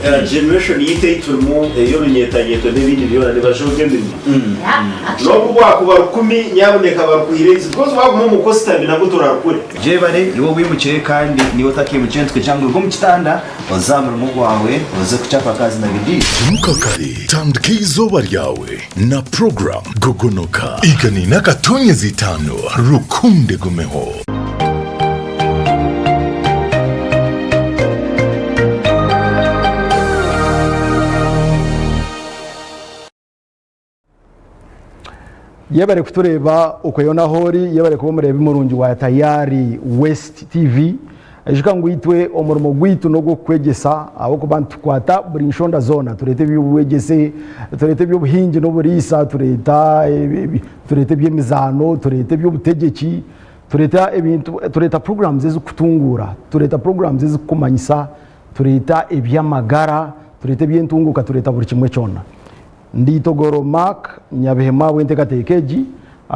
Generation yaitu ei turimu ey'orunyetanyeto n'ebindi byona nibajooga emirimo. N'obu bwakuba rukumi nyabuneka barukuhire enju because waguma omu kositami nabwo torarukure. Gyebare iwe owimukire kandi n'iwe otakeimukire nitukugira ngu ruga omu kitanda oze aha murimo gwawe oze kuchapa kazi na bidii. Imuka kare, tandika eizooba ryawe na program Gogonoka. Igana akatonyezi itaano, Rukundo egumeho. Yebare kutureeba okweyo n'ahu ori, yebare kuba omureebi murungi wa Tayari West TV. Ijuka ngu itwe omurimo gwaitu n'ogw'okukwegyesa ahabw'okuba nitukwata buri nshonda zoona, tureeta eby'obwegyese, tureeta eby'obuhingi n'oburiisa, tureeta tureeta eby'emizaano, tureeta eby'obutegyeki, tureeta ebintu tureeta programs ezikukutunguura, tureeta programs ezikukumanyisa, tureeta eby'amagara, tureeta eby'entunguuka, tureeta buri kimwe kyona. Ndi Itogoro Mark Nyabihema ahabw'enteekateeka egi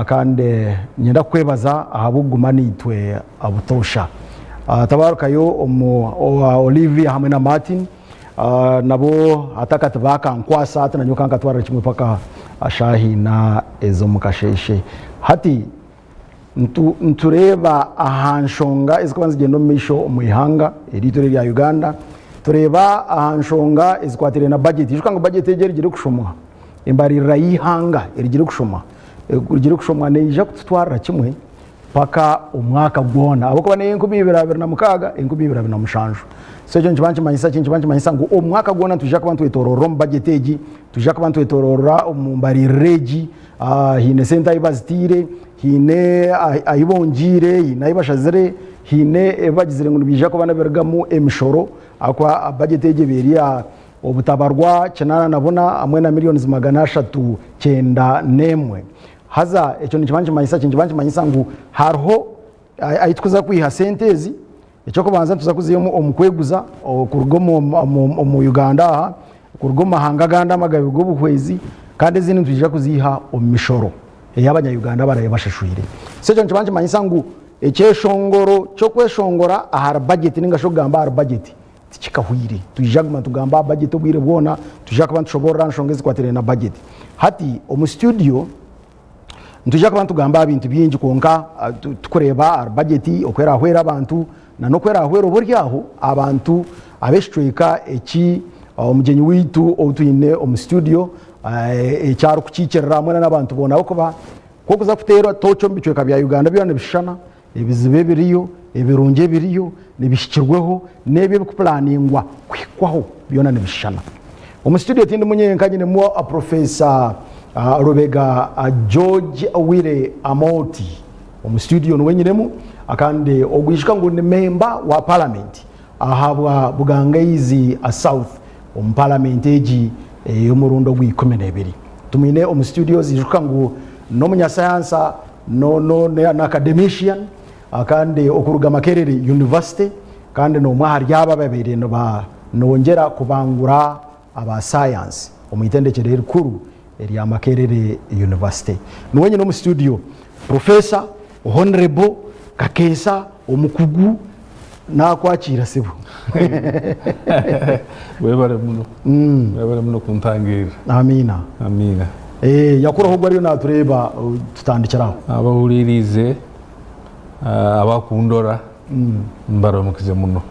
kandi niinyenda kukwebaza ahabw'okuguma naitwe butoosha. Tabarukayo omu Olivia hamwe na Martin nabo hati akati baakankwasa hati nanye okankatwarira kimwe paka shaaha ina ez'omu kasheeshe. Hati Nitureeba aha nshonga ezirikuba nizigyenda omu maisho omu ihanga eriitu eri erya Uganda, tureeba aha nshonga ezikwatiraine na bajeti. Ijuka ngu bajeti egi erigire kushomwa, embaririra y'eihanga erigire kushomwa, erigire kushomwa neija kututwarira kimwe paka omwaka gwona ahabw'okuba n'ey'enkumi ibiri 26, 2027. So ekyo nikiba nikimanyisa ki? Nikiba nikimanyisa ngu omwaka gwona nitwija kuba nitwetororera omu bajeti egi, nitwija kuba nitwetororera omu mbaririra egi. Haine sente ahi baziteire, haine ahi bongyeire, haine ahi bashazire, haine ebi bagizire ngu nibiija kuba nibirugamu emishoro ahabw'okuba bajeti egi ebaire eri aha obutabarwa 84 hamwe na millions 391. Haza ekyo nikiba nikimanyisa ki? Nikiba nikimanyisa ngu hariho ahi turikuza kwiha sente ezi, eky'okubanza nituza kuziiha omu kweguza kuruga omu Uganda aha, kuruga omu mahanga agandi amagabe g'obuhwezi kandi ezindi nitwija kuziiha omu mishoro ei abanya-Uganda baraabe bashashwire. So ekyo nikiba nikimanyisa ngu ekyeshongoro ky'okweshongora ahari bajeti ninga shi okugamba ahari bajeti tikikahwire. Nitwija kuguma nitugamba aha bajeti obwire bwona, nitwija kuba nitushoboorora aha nshonga ezikwatiraine na bajeti. Hati omu situdiyo, Nitwija kuba nitugamba aha bintu bingi kwonka tukureeba ahari bajeti oku erahwere abantu na n'oku erahwere oba ori aho abantu ab'ekicweka eki omugyenyi waitu ou twine omu studio eki arikukiikirira hamwe n'abantu boona ahabw'okuba ku orikuza kuteera tooki omu bicweka bya Uganda byona nibishushana, ebizibu ebiriyo, ebirungi ebiriyo nibihikirweho n'ebyo ebirikupulaningwa kuhikwaho byona nibishushana. Omu studio tindimu nyenka nyinemu Professor Rubega George Wire Amooti omu studio niwe nyinemu kandi ogu ijuka ngu ni memba wa parliament ahabwa Bugangaizi South omu parliament egi ey'omurundi ogwa 12. Tumwine omu studios ijuka ngu n'omunyasayansa no no na academician kandi okuruga Makerere University kandi n'omwe ahari abo ababaire nibongyera kubangura aba sayansi omu itendekyero erikuru erya Makerere University. Niwe nyine omu studio Professor Honourable Kakeesa omukugu nakwakiira sebo. Webale muno. Webale muno kuntangirira. Amiina. Amiina. Yakuraho ogwo ariyo natureeba tutandikire aho. Abahuriiriize abakundora mbaramukize muno.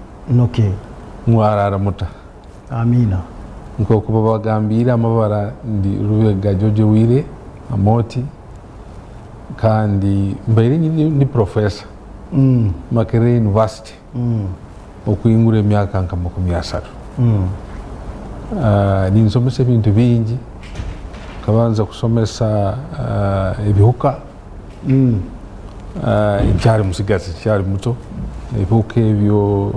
Okay. Mwarara muta? Amiina. Nk'oku babagambiire amabara ndi Rubega George Wire Amooti kandi mbaire ndi professor Makerere University okuhingura emyaka nka 30. Ninsomesa ebintu bingi, nkabanza kusomesa ebihuka nkyari musigazi nkyari muto, ebihuka ebyo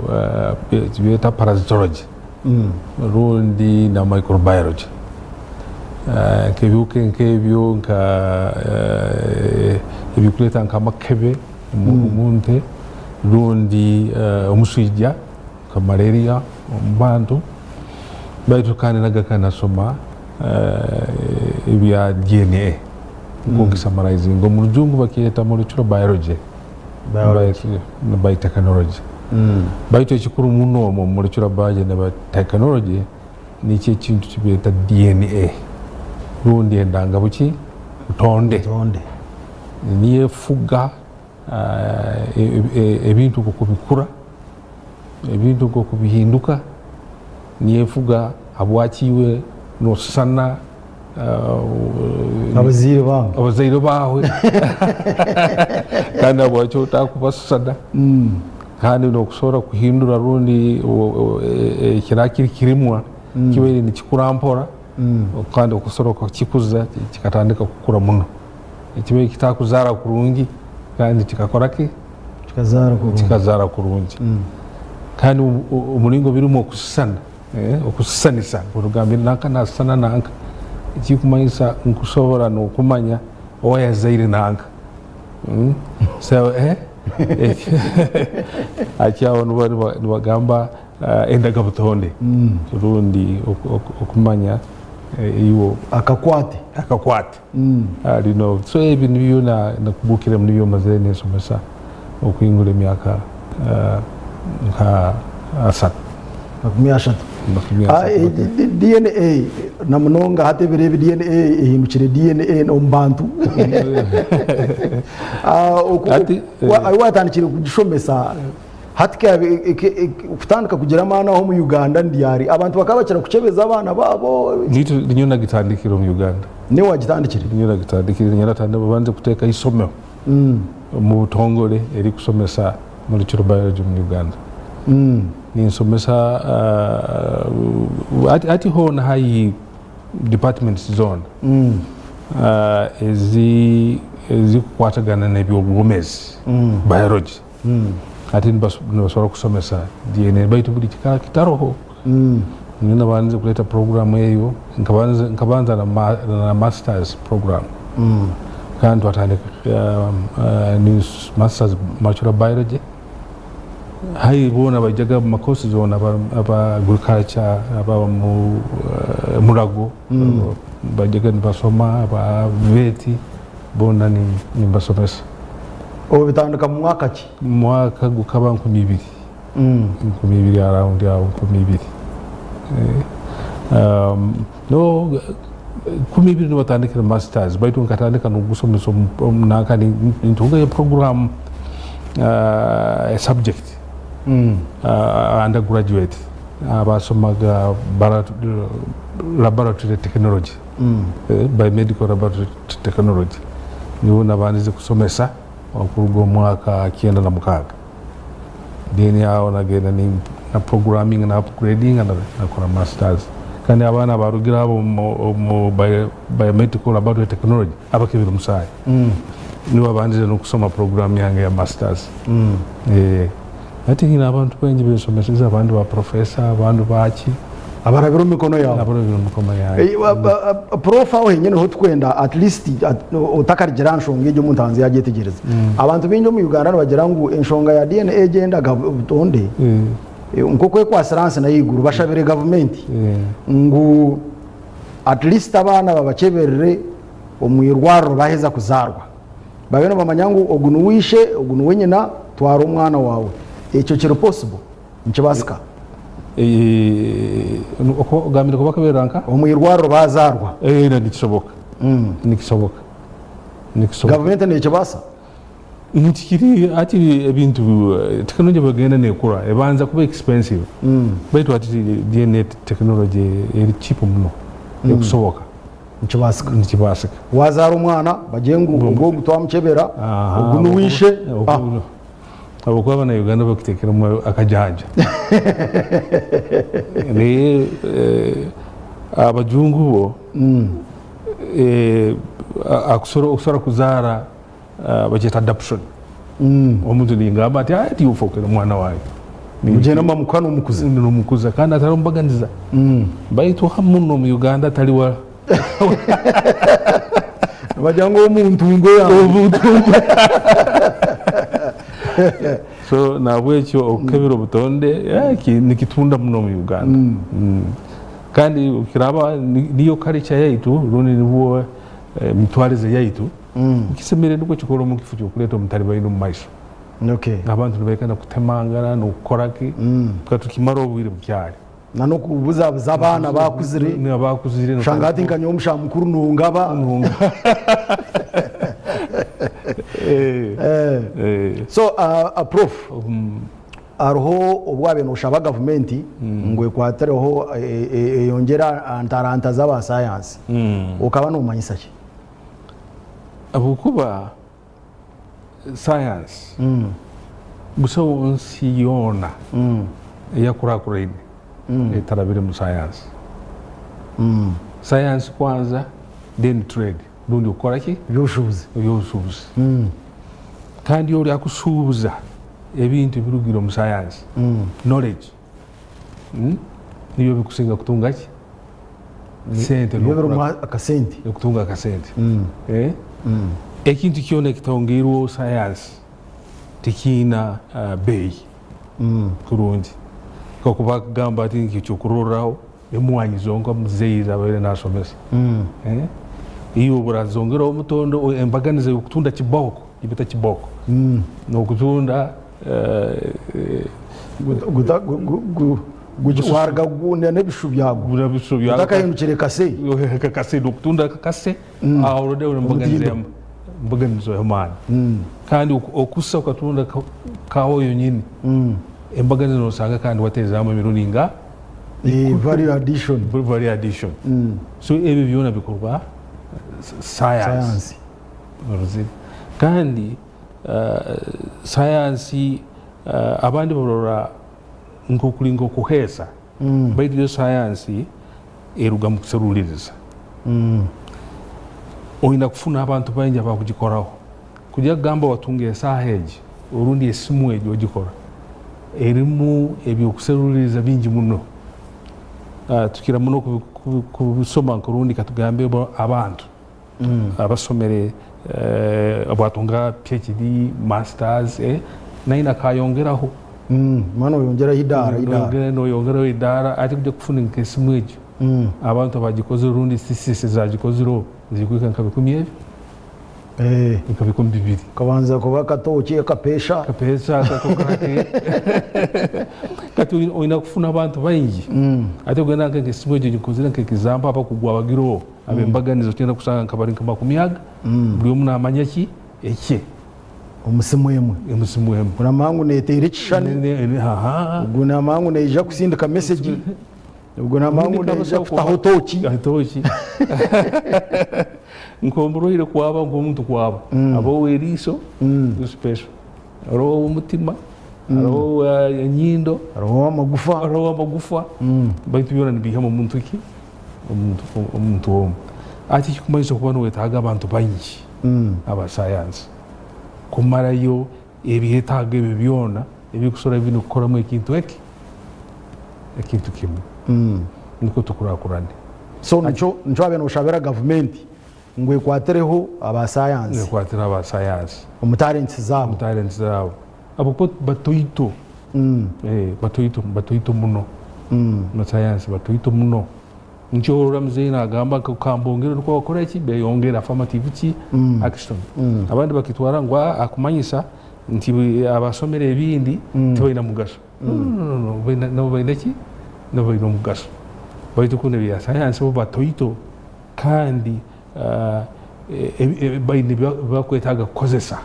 tubyeta parasitology rundi na microbiology. Nk'ebihuka nk'ebyo nka ebikureeta nk'amakebe omu nte rundi omuswija nka malaria omu bantu baitu kandi nagaruka nasoma ebya DNA nkonkisamarayizinga omu rujungu bakyeta molecular biology na biotechnology baitu ekikuru muno omu molecular biology na biotechnology. Nikyo ekintu kibeeta DNA rundi endanga buki? Butonde. Niyo efuga ebintu nkoku bikura, ebintu nkoku bihinduka, niyo efuga habwaki iwe nosisana abazaire baawe kandi habwaki otakubasisana. Kandi nokusobora kuhindura rundi ekiraba kiri kirimwa kibaire nikikura mpora kandi okusobora okakikuza kikatandika kukura muno. Ekibaire kitakuzaara kurungi kandi kikakora ki? Kikazaara kurungi. Kandi omuringo birimu okusisana, okusisanisa orikugambe nanka nasisana nanka, ekirikumanyisa nkusobora nokumanya owayazaire nanka. So hati aho nibagamba endagabutonde rundi okumanya iwe Akakwate. Akakwate. So ebi nibyo nakugukiremu nibyo mazire ninsomesa okuhingura emyaka nka asatu. 30. DNA na munonga hati ebiro ebi DNA ehindukire DNA omu bantu. Ahu watandikire kugishomesa hati kutandika kugira amaani aho omu Uganda ni ryari? Abantu bakaba bakira kukyebeza abaana baabo? Ninyowe nagitandikire omu Uganda. Niiwe wagitandikire? Ninyowe nagitandikire, ninyowe natandika babanze kuteekaho eisomero omu butongore erikusomesa molecular biology omu Uganda. Ninsomesa hati hoona haihi departments zoona ezikukwatagana n'ebyobwomezi, biology, hati nibasobora kusomesa DNA baitu buri kikaba kitaroho. Nyowe nabandize kureeta program eyo, nkabanza na masters program kandi twatandika masters molecular biology. Haihi boona baijaga omu makosi zoona aba agriculture, aba murago baijaga nibasoma, aba vet boona nimbasomesa. Obitandika mu mwaka ki? Mwaka gukaba 2000, 2000 around aho 2000. No 2000 niho batandikire masters baitu nkatandika nogusomesa nanka nintungayo program subject undergraduate abasomaga laboratory technology, biomedical laboratory technology nibo nabandize kusomesa okuruga omu mwaka 96 then aho nagenda na programming na upgrading nakora masters kandi abaana abarugire abo omu biomedical laboratory technology abakebera omusaayi nibo babandize nokusoma program yange ya masters. Hati nyine abantu baingi bensomeseze abandi ba professor abandi baki. Abarabire omu mikono yaawe. Abarabire omu mikono yange. Prof aho henyine niho tukwenda at least otakarigira aha nshonga egyo omuntu abanze yagyetegyereza. Abantu baingi omu Uganda nibagira ngu enshonga ya DNA egyo endaga butonde nk'oku ekwatsire ahansi n'ahaiguru bashabire gavumenti ngu at least abaana babakyeberere omu irwariro baheza kuzaarwa. Babe nibamanya ngu ogu niwe ishe, ogu niwe nyina, twara omwana waawe. Ekyo kiri possible? Nikibaasika? Ogambire kuba akabeera nka? Omu irwariro baazaarwa. Nikisoboka. Nikisoboka. Nikisoboka. Gavumenti neekibaasa? Tikiri hati ebintu tekinology bwegenda nekura ebanza kuba expensive baitu hati DNA technology eri cheap muno ekusoboka. Nikibaasika. Nikibaasika. Waazaara omwana bagire ngu ogu ogu twamukyebera, ogu niwe ishe. Ahabw'okuba abana Uganda bakuteekeremu akajanja. Naye abajungu bo okusobora kuzaara bakyeta adoption. Omuntu ningamba nti hati ofookere omwana wange. Mugyende mubamukuha n'omukuza. N'omukuza kandi atari omubaganiza. Baitu muno omu Uganda atari wa. Nibagira ngu omuntungo yange. So nahabwekyo okukebera obutonde nikitunda muno omu Uganda. Kandi kiraba niyo culture yaitu rundi nibwo emitwarize yaitu, kisemeriire nukwo kikore omu kifo ky'okuleeta omutalibaine omu maiso. Abantu nibaikara kutemangana n'okukora ki, tukimara obwire bukyali. Na n'okubuzabuza abaana abakuzire. Abakuzire. Oshanga hati nka nyowe omushaho mukuru nongaba. So prof hariho obu wabaire noshaba gavumenti ngu ekwatireho eyongyere aha ntaranta z'aba sayansi okaba nomanyisa ki? Ahabw'okuba sayansi busaho nsi yoona eyakurakuraine etarabire mu sayansi. Sayansi kwanza then trade rundi okukora ki? Eby'obushuubuzi. Eby'obushuubuzi. Kandi ori akushuubuza ebintu ebirugire omu sayansi, knowledge, nibyo bikusinga kutunga ki? Sente. Nibyo birimu akasente. Okutunga akasente. Ekintu kyona ekitongeirweho sayansi tikiina beeyi kurungi. Nkoku bakugamba ati nk'ekyokurorraho emwanyi zonka muzeeyi ezabaire nasomesa, iwe obu orazongeraho omutondo embaganiza y'okutunda kibooko, gibeta kibooko, n'okutunda Waruga n'ebishu byagwo otakahindukire kase. Kase n'okutunda akakase aho already embaganizo y'amaani. Kandi okusa okatunda kaawa yonyini embaganizo nosanga kandi wateezaamu emirundi nga Value addition. Value addition. So ebyo byona bikorwa sayansi. Kandi sayansi abandi barora nk'okuri nk'okuheesa baitu yo sayansi eruga mu kuseruliriza. Oine kufuna abantu baingi abakugikoraho. Kugira kugamba watunga esaaha egi orundi esimu egi ogikora erimu eby'okuseruliriza bingi muno. Tukira muno kubisoma nk'orundi katugambe abantu abasomere bwatunga PhD, masters naine akayongeraho. Mbwenu noyongyeraho eidaara eidaara. Noyongeraho eidaara ati kugira kufuna nk'esimu egyo abantu abagikozire rundi thesis ezagikozireho zirikuhika nka bikumi ebi nka 2000. Kabanza kuba akatookye akapeesa. Akapeesa akakokake. Kati oine kufuna abantu baingi ati ogenda nk'esimu egyo ngikozire nka example abakugu abagiroho Ab'embaganiza otwenda kushanga nka bari nka makumi aga, buri omwe naamanya ki ekye. Omu simu emwe. Omu simu emwe. Ogu naamanya ngu neeteera ekishushani, ogu naamanya ngu neija kusindika mesegi, ogu naamanya ngu neija kutaho tooki. Tooki. Nk'omurwaire kwaba, nk'omuntu kwaba, haba ow'eriisho special, hariho ow'omutima, hariho ow'enyindo, Hariho ow'amagufa. hariho ow'amagufa, baitu byona nibiihamu omuntu ki? Omuntu omwe. Hati ekikumanyisa okuba nowetaaga abantu baingi aba sayansi kumarayo ebyetaago ebyo byona ebikusobora bine kukoramu ekintu eki ekintu kimwe nikwo tukurakurane. So nikyo wabaire noshabira gavumenti ngu ekwatireho aba sayansi. Ekwatire aba sayansi. Omu talents zaabo. Omu talents zaabo. Ahabw'okuba batoito, batoito, batoito muno. Omu sayansi batoito muno. Nikyo orora muzeeyi naagamba nka kambongere nikwo bakora ki? Beyongera affirmative ki? Action. Abandi bakitwara ngu akumanyisa nti abasomere ebindi tibaine mugasho. No, no, no, no, baine, nabo baine ki? Nabo baine omugasho. Baitu kunu ebya sayansi bo batoito kandi baine ebi bakwetaaga kukozesa.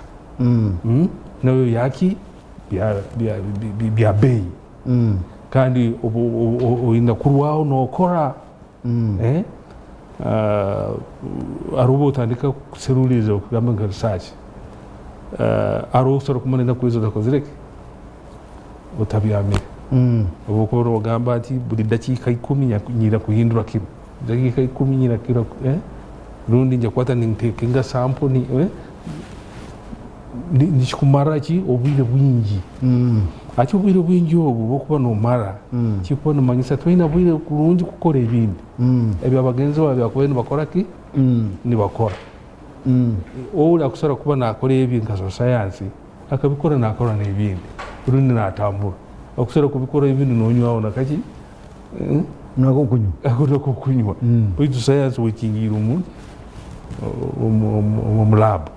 Nabyo byaki? Bya beeyi. Kandi oine kurwaho nookora. Hariho obu otandika kuseruliiriza okugamba nka research, hariho obu osobola kumara enaku ezi otakozire ki? Otabyamire. Obu okuba nogamba ati buri dakiika ikumi nyine kuhindura kinu, dakiika ikumi nyine rundi nja kukwata nintekinga sample nikikumara ki obwire bwingi. Hati obwire bwingi obu obu okuba nomara kikuba nimanyisa toine bwire kurungi kukora ebindi ebi abagenzi baawe bakubaire nibakora ki? Nibakora. Ori akusobora kuba nakora ebi nka sayansi akabikora nakora n'ebindi rundi natambura okusobora kubikora ebindi nonywaho nakaki? N'akokunywa. Ako n'akokunywa. Baitu sayansi wekingiire omu laabu.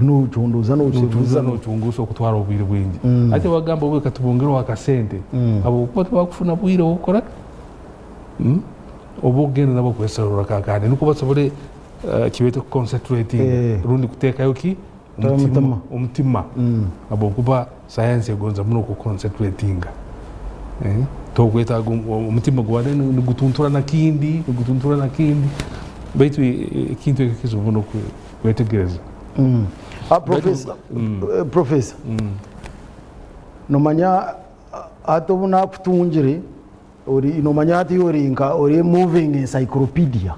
Noocondooza Noocunguza nooshebuuza. noocunguusa okutwara obwire bwingi. Hati wagamba obwe katubongereho akasente habwokuba tibakufuna bwire obw'okukora ki? Obw'okugenda nabo kwesoroora kakandi nukwo basobole kibeete ku concentratinga rundi kuteekayo ki? Omutima. Omutima habwokuba sayansi egonza muno ku concentratinga. Tokwetaaga omutima gubande nigutuntura na kindi, nigutuntura na kindi baitu ekintu eki kizibu muno kwetegereza. Professor, Professor, nomanya hati obu nakutungire ori nomanya hati ori nka ori moving encyclopedia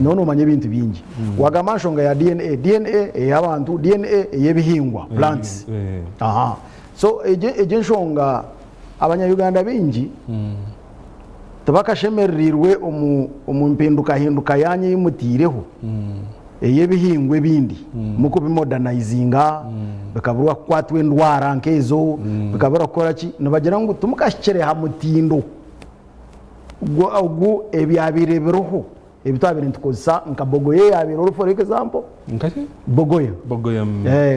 nyowe nomanya ebintu bingi wagamba aha nshonga ya DNA, DNA ey'abantu, DNA ey'ebihingwa, plants, aha so egyo egyo enshonga abanya Uganda baingi tibakashemerereirwe omu omu mpindukahinduka yanyu ei muteireho ey'ebihingwa ebindi mukubimodernizinga bikaburwa kukwatwa endwara nk'ezo bikabura kukora ki nibagira ngu timukahikire ha mutindo ogu ebyabaire biriho ebi twabaire nitukozesa nka bogoya eyabaire eriho for example Nkaki? Bogoya. Bogoya.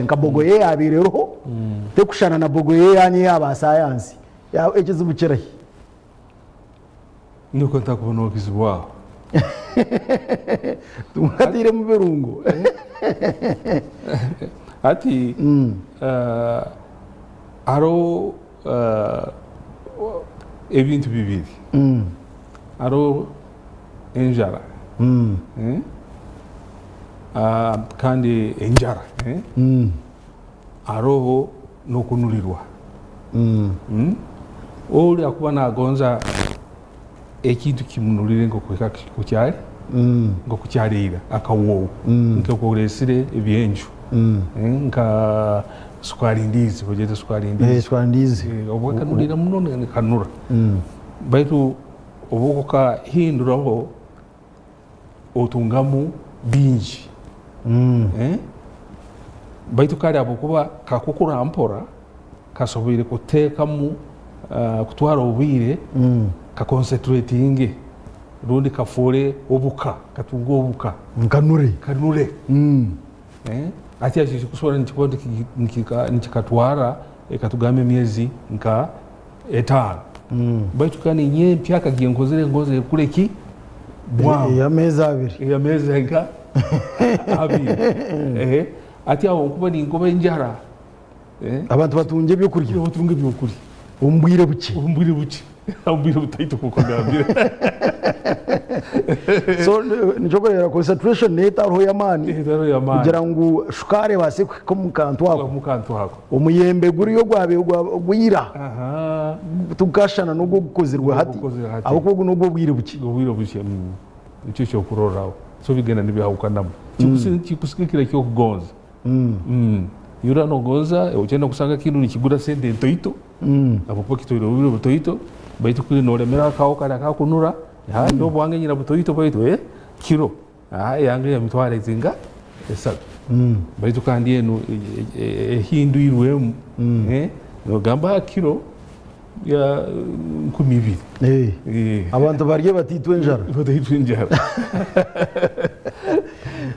Nka bogoya eyabaire eriho tekushushana na bogoya eyanyu eya ba sayansi ekizibu kirahi? Nikwo ntakubona obuzibu aho. Tumwatairemu birungo. Hati hariho ebintu bibiri. Hariho enjara kandi enjara Haroho n'okunurirwa. Oli akuba nagonza ekintu kimunurire nk'oku kyali nk'oku kyali ira, akawoowo nk'oku oresire ebyenju nka sukari ndiizi, bagyeta sukari ndiizi. Sukari ndiizi. Obu akanurira muno nikanura baitu obu okukahinduraho otungamu bingi baitu kare habwokuba kakukura mpora kasoboire kuteekamu kutwara obwire ka concentratinge rundi kafoore obuka katunge obuka Nkanure. Kanure. Hati ekyo kikusobora nikikuba nikikatwara katugambe emyezi nka etaano baitu kandi nyowe empyaka gyenkozire ngonze ekure ki bwangu. Ey'ameezi abiri. Ey'ameezi nka abiri. Hati aho nkuba ningoba enjara. Abantu batungye ebyokurya. Batunge ebyokurya. Omu bwire bukye. Omu bwire bukye. Omu bwire butaito nk'oku ogambire. So nikyo orikureeba concentration neyo etariho y'amaani. Etariho y'amaani. Kugira ngu shukaari ebaase kuhika omu kantu ako. Omu kantu ako. Omuyembe guriya ogwabaire ogwa ira tigukashushana n'ogu ogukozirwe hati ahabw'okuba ogu n'ogw'obwire bukye. Obwire bukye, nikyo kyokurorraho. So bigenda nibyahukanamu. Kikusigikira eky'okugonza. Iwe oraba nogonza okyenda kusanga ekintu nikigura sente ntoito habwokuba kitwaire obwire butoito baitu kuri nolemera akaho kari akakunura, nyowe obwange nyine butoito baitu kiro. Eyange ya mitwaro ezinga esatu baitu kandi enu ehindwirwemu nogamba aha kiro ya 2000. Abantu barye bataitwa enjara. Bataitwa enjara.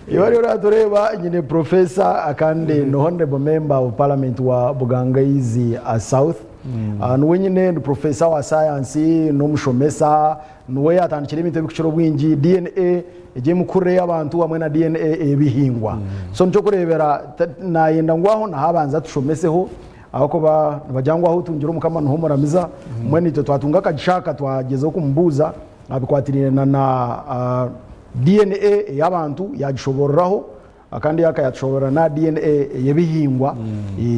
Iwe ariyo oratureeba nyine Professor kandi ni Honourable Member of Parliament wa Bugangaizi South. Niwe nyine ni Professor wa Science n'omushomesa. Niwe yaatandikire ebintu ebirikukira obwingi, DNA egy'emikurire y'abantu hamwe na DNA ey'ebihingwa. So nikyo orikureebera naayenda ngu aho naho abanze atushomeseho ahabw'okuba nibagira ngu ahu otungire Omukama niho omuramiza. Mbwenu itwe twatunga akagisha aka twagyezaho kumubuuza aha bikwatiraine na DNA ey'abantu yaagishoboororaho kandi akayatushoboorora n'aha DNA ey'ebihingwa.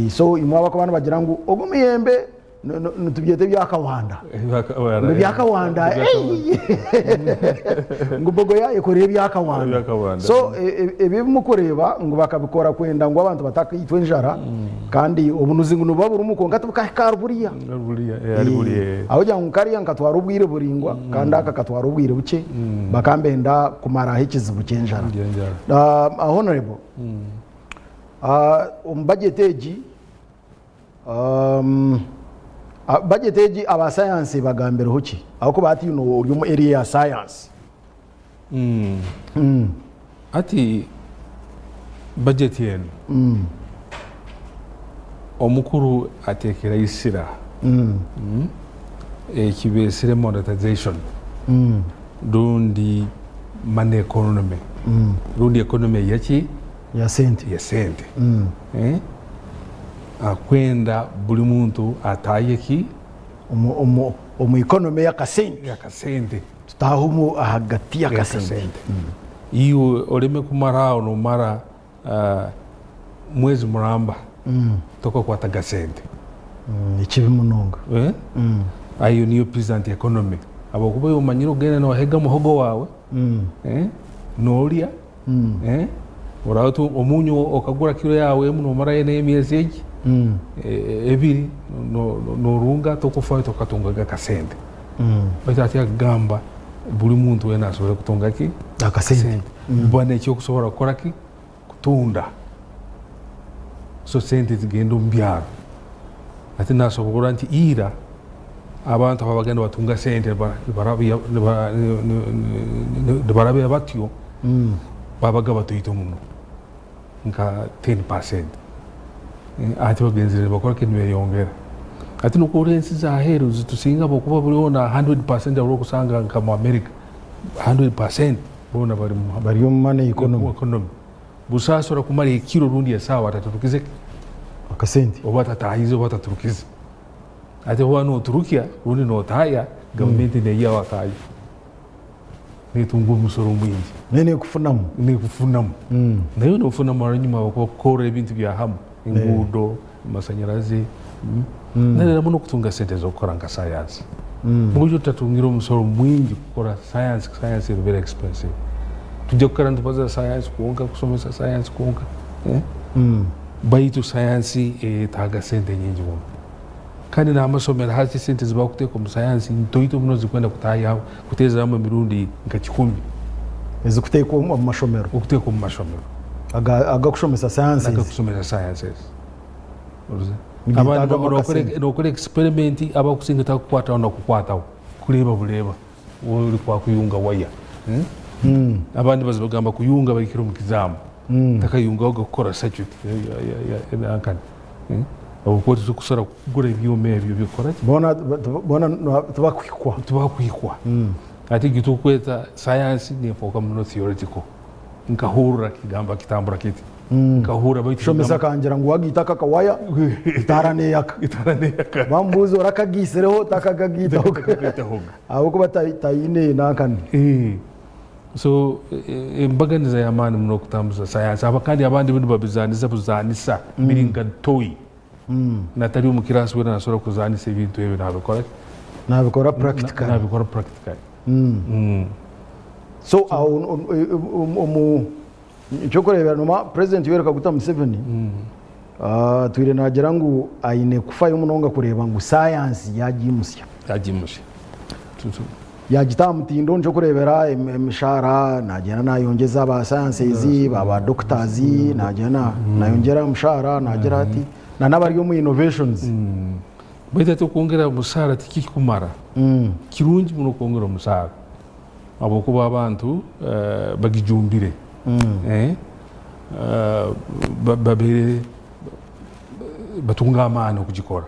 So imwe abarikuba nibagira ngu ogu omuyembe Nitubyeta ebyakawanda. Ngu ebyakawanda ngu bogoya ekora ebyakawanda. So ebi ebimukureeba ngu bakabikora kwenda ngu abantu batakaitwa enjara kandi obunuzi ngu nibuba burimu kwonka tibukahika ahari buriya. Aho kugira ngu kariya nikatwara obwire buraingwa kandi aka katwara obwire bukye bakaba nibenda kumaraho ekizibu ky'enjara. Honourable, omu budget egi, Budget egi aba sayansi ebagambireho ki? Ahabw'okuba hati iwe ori omu area ya sayansi. Hati budget enu. Omukuru ateekire eisira eki beesire monetization rundi money economy rundi economy eyaki? Ya sente. Ya sente. Akwenda buri muntu ataaye ki? Omu economy y'akasente. Y'akasente. Tutaahe omu ahagati y'akasente. Iwe oreme kumara aho nomara mwezi muramba tokakwataga sente. Nikibi munonga. Ayo niyo peasant economy ahabwokuba iwe omanyire okugenda nohega muhogo wawe, norya, oraba oti omunyu okagura kiro yawe emu nomarayo nemyezi egi ebiri norunga tokufayo tokatungaga akasente. Baitu hati akagamba buri muntu wena asobole kutunga ki? Akasente. Kuba nekyokusobora kukora ki? Kutunda. So sente zigenda omu byaro. Hati nasoborra nti ira abantu ababaga nibatunga sente nibarabya batyo babaga batoito muno nka 10%. Hati bagenzire nibakora ki? Nibeyongera. Hati nokuhurra ensi zaheeru zitusinga habwokuba buri hoona 100% ahu orikusanga nka mu America 100% boona bari mu Bari omu money economy. economy. Busaho asobora kumara ekiro rundi esaawa ataturukize ki? Akasente. Oba atataahize oba ataturukize. Hati waaba noturukya rundi notaaya, gavumenti neyihaho akaayo. Netunga omusoro mwingi. Nayo nekufunamu. Nekufunamu. Nayo nofunamu ahanyima ahabwokuba kukora ebintu bya hamwe, enguudo, amasanyarazi, nari nokutunga sente z'okukora nka sayansi. Mbwenu tutatungire omusoro mwingi kukora sayansi, sayansi eri very expensive. Tujja kukara nitubaza sayansi kwonka, kushomesa sayansi kwonka, baitu sayansi eyetaaga sente nyingi muno. Kandi n'amasomero hati esente ezi barikuteeka omu sayansi ntoito muno zirikwenda kutaayaho kuteezaamu emirundi nka kikumi. Ezirikuteekwa omu mashomero? Okuteekwa omu mashomero. Agakushomesa sayansi? Agakushomesa sayansi. Abandi nookora experiment abakusinga takukwataho nakukwataho kureeba bureeba ori kwakuyunga waya. Abandi bagamba kuyunga bahikire omu kizaamu takayungaho kukora circuit enankani. Ahabw'okuba titukusobora kugura ebyoma ebyo by'okukora ki? Boona boona tibakuhikwa. Tibakuhikwa. Hati eki turikweta sayansi neefooka muno theoretical. Nkahurra kigamba kitambura kiti. Nkahurra baitu Mushomesa akangira ngu wagiita aka kawaya, etaara neeyaka. Etaara neeyaka. Bamubuuza orakagaisireho otakakagaitaho. Otakakagaitahoga. Ahabw'okuba taine nankani. So embaganiza y'amaani muno okutambuza sayansi aba kandi abandi bo nibabizaanisa buzaanisa biri nka toy natari omu kiraasi weena nasobora kuzaanisa ebintu ebyo nabikora ki? Nabikora practically. Nabikora practically. So aho omu ekyokureebera noomanya president Yoweri Kaguta Museveni atwire naagira ngu aine kufayo munonga kureeba ngu sayansi yagiimusya. Yagiimusya. Yaagita aha mutindo nikyokureebera emishaara naagyenda naayongyeza ba sciences, ba doctors, naagyenda naayongyera aha mushaara naagira ati na n'abari omu innovations. Baitu hati okwongyera omushaara tikirikumara. Kirungi muno okwongyera omushaara ahabw'okuba abantu bagijumbire, babaire batunga amaani okugikora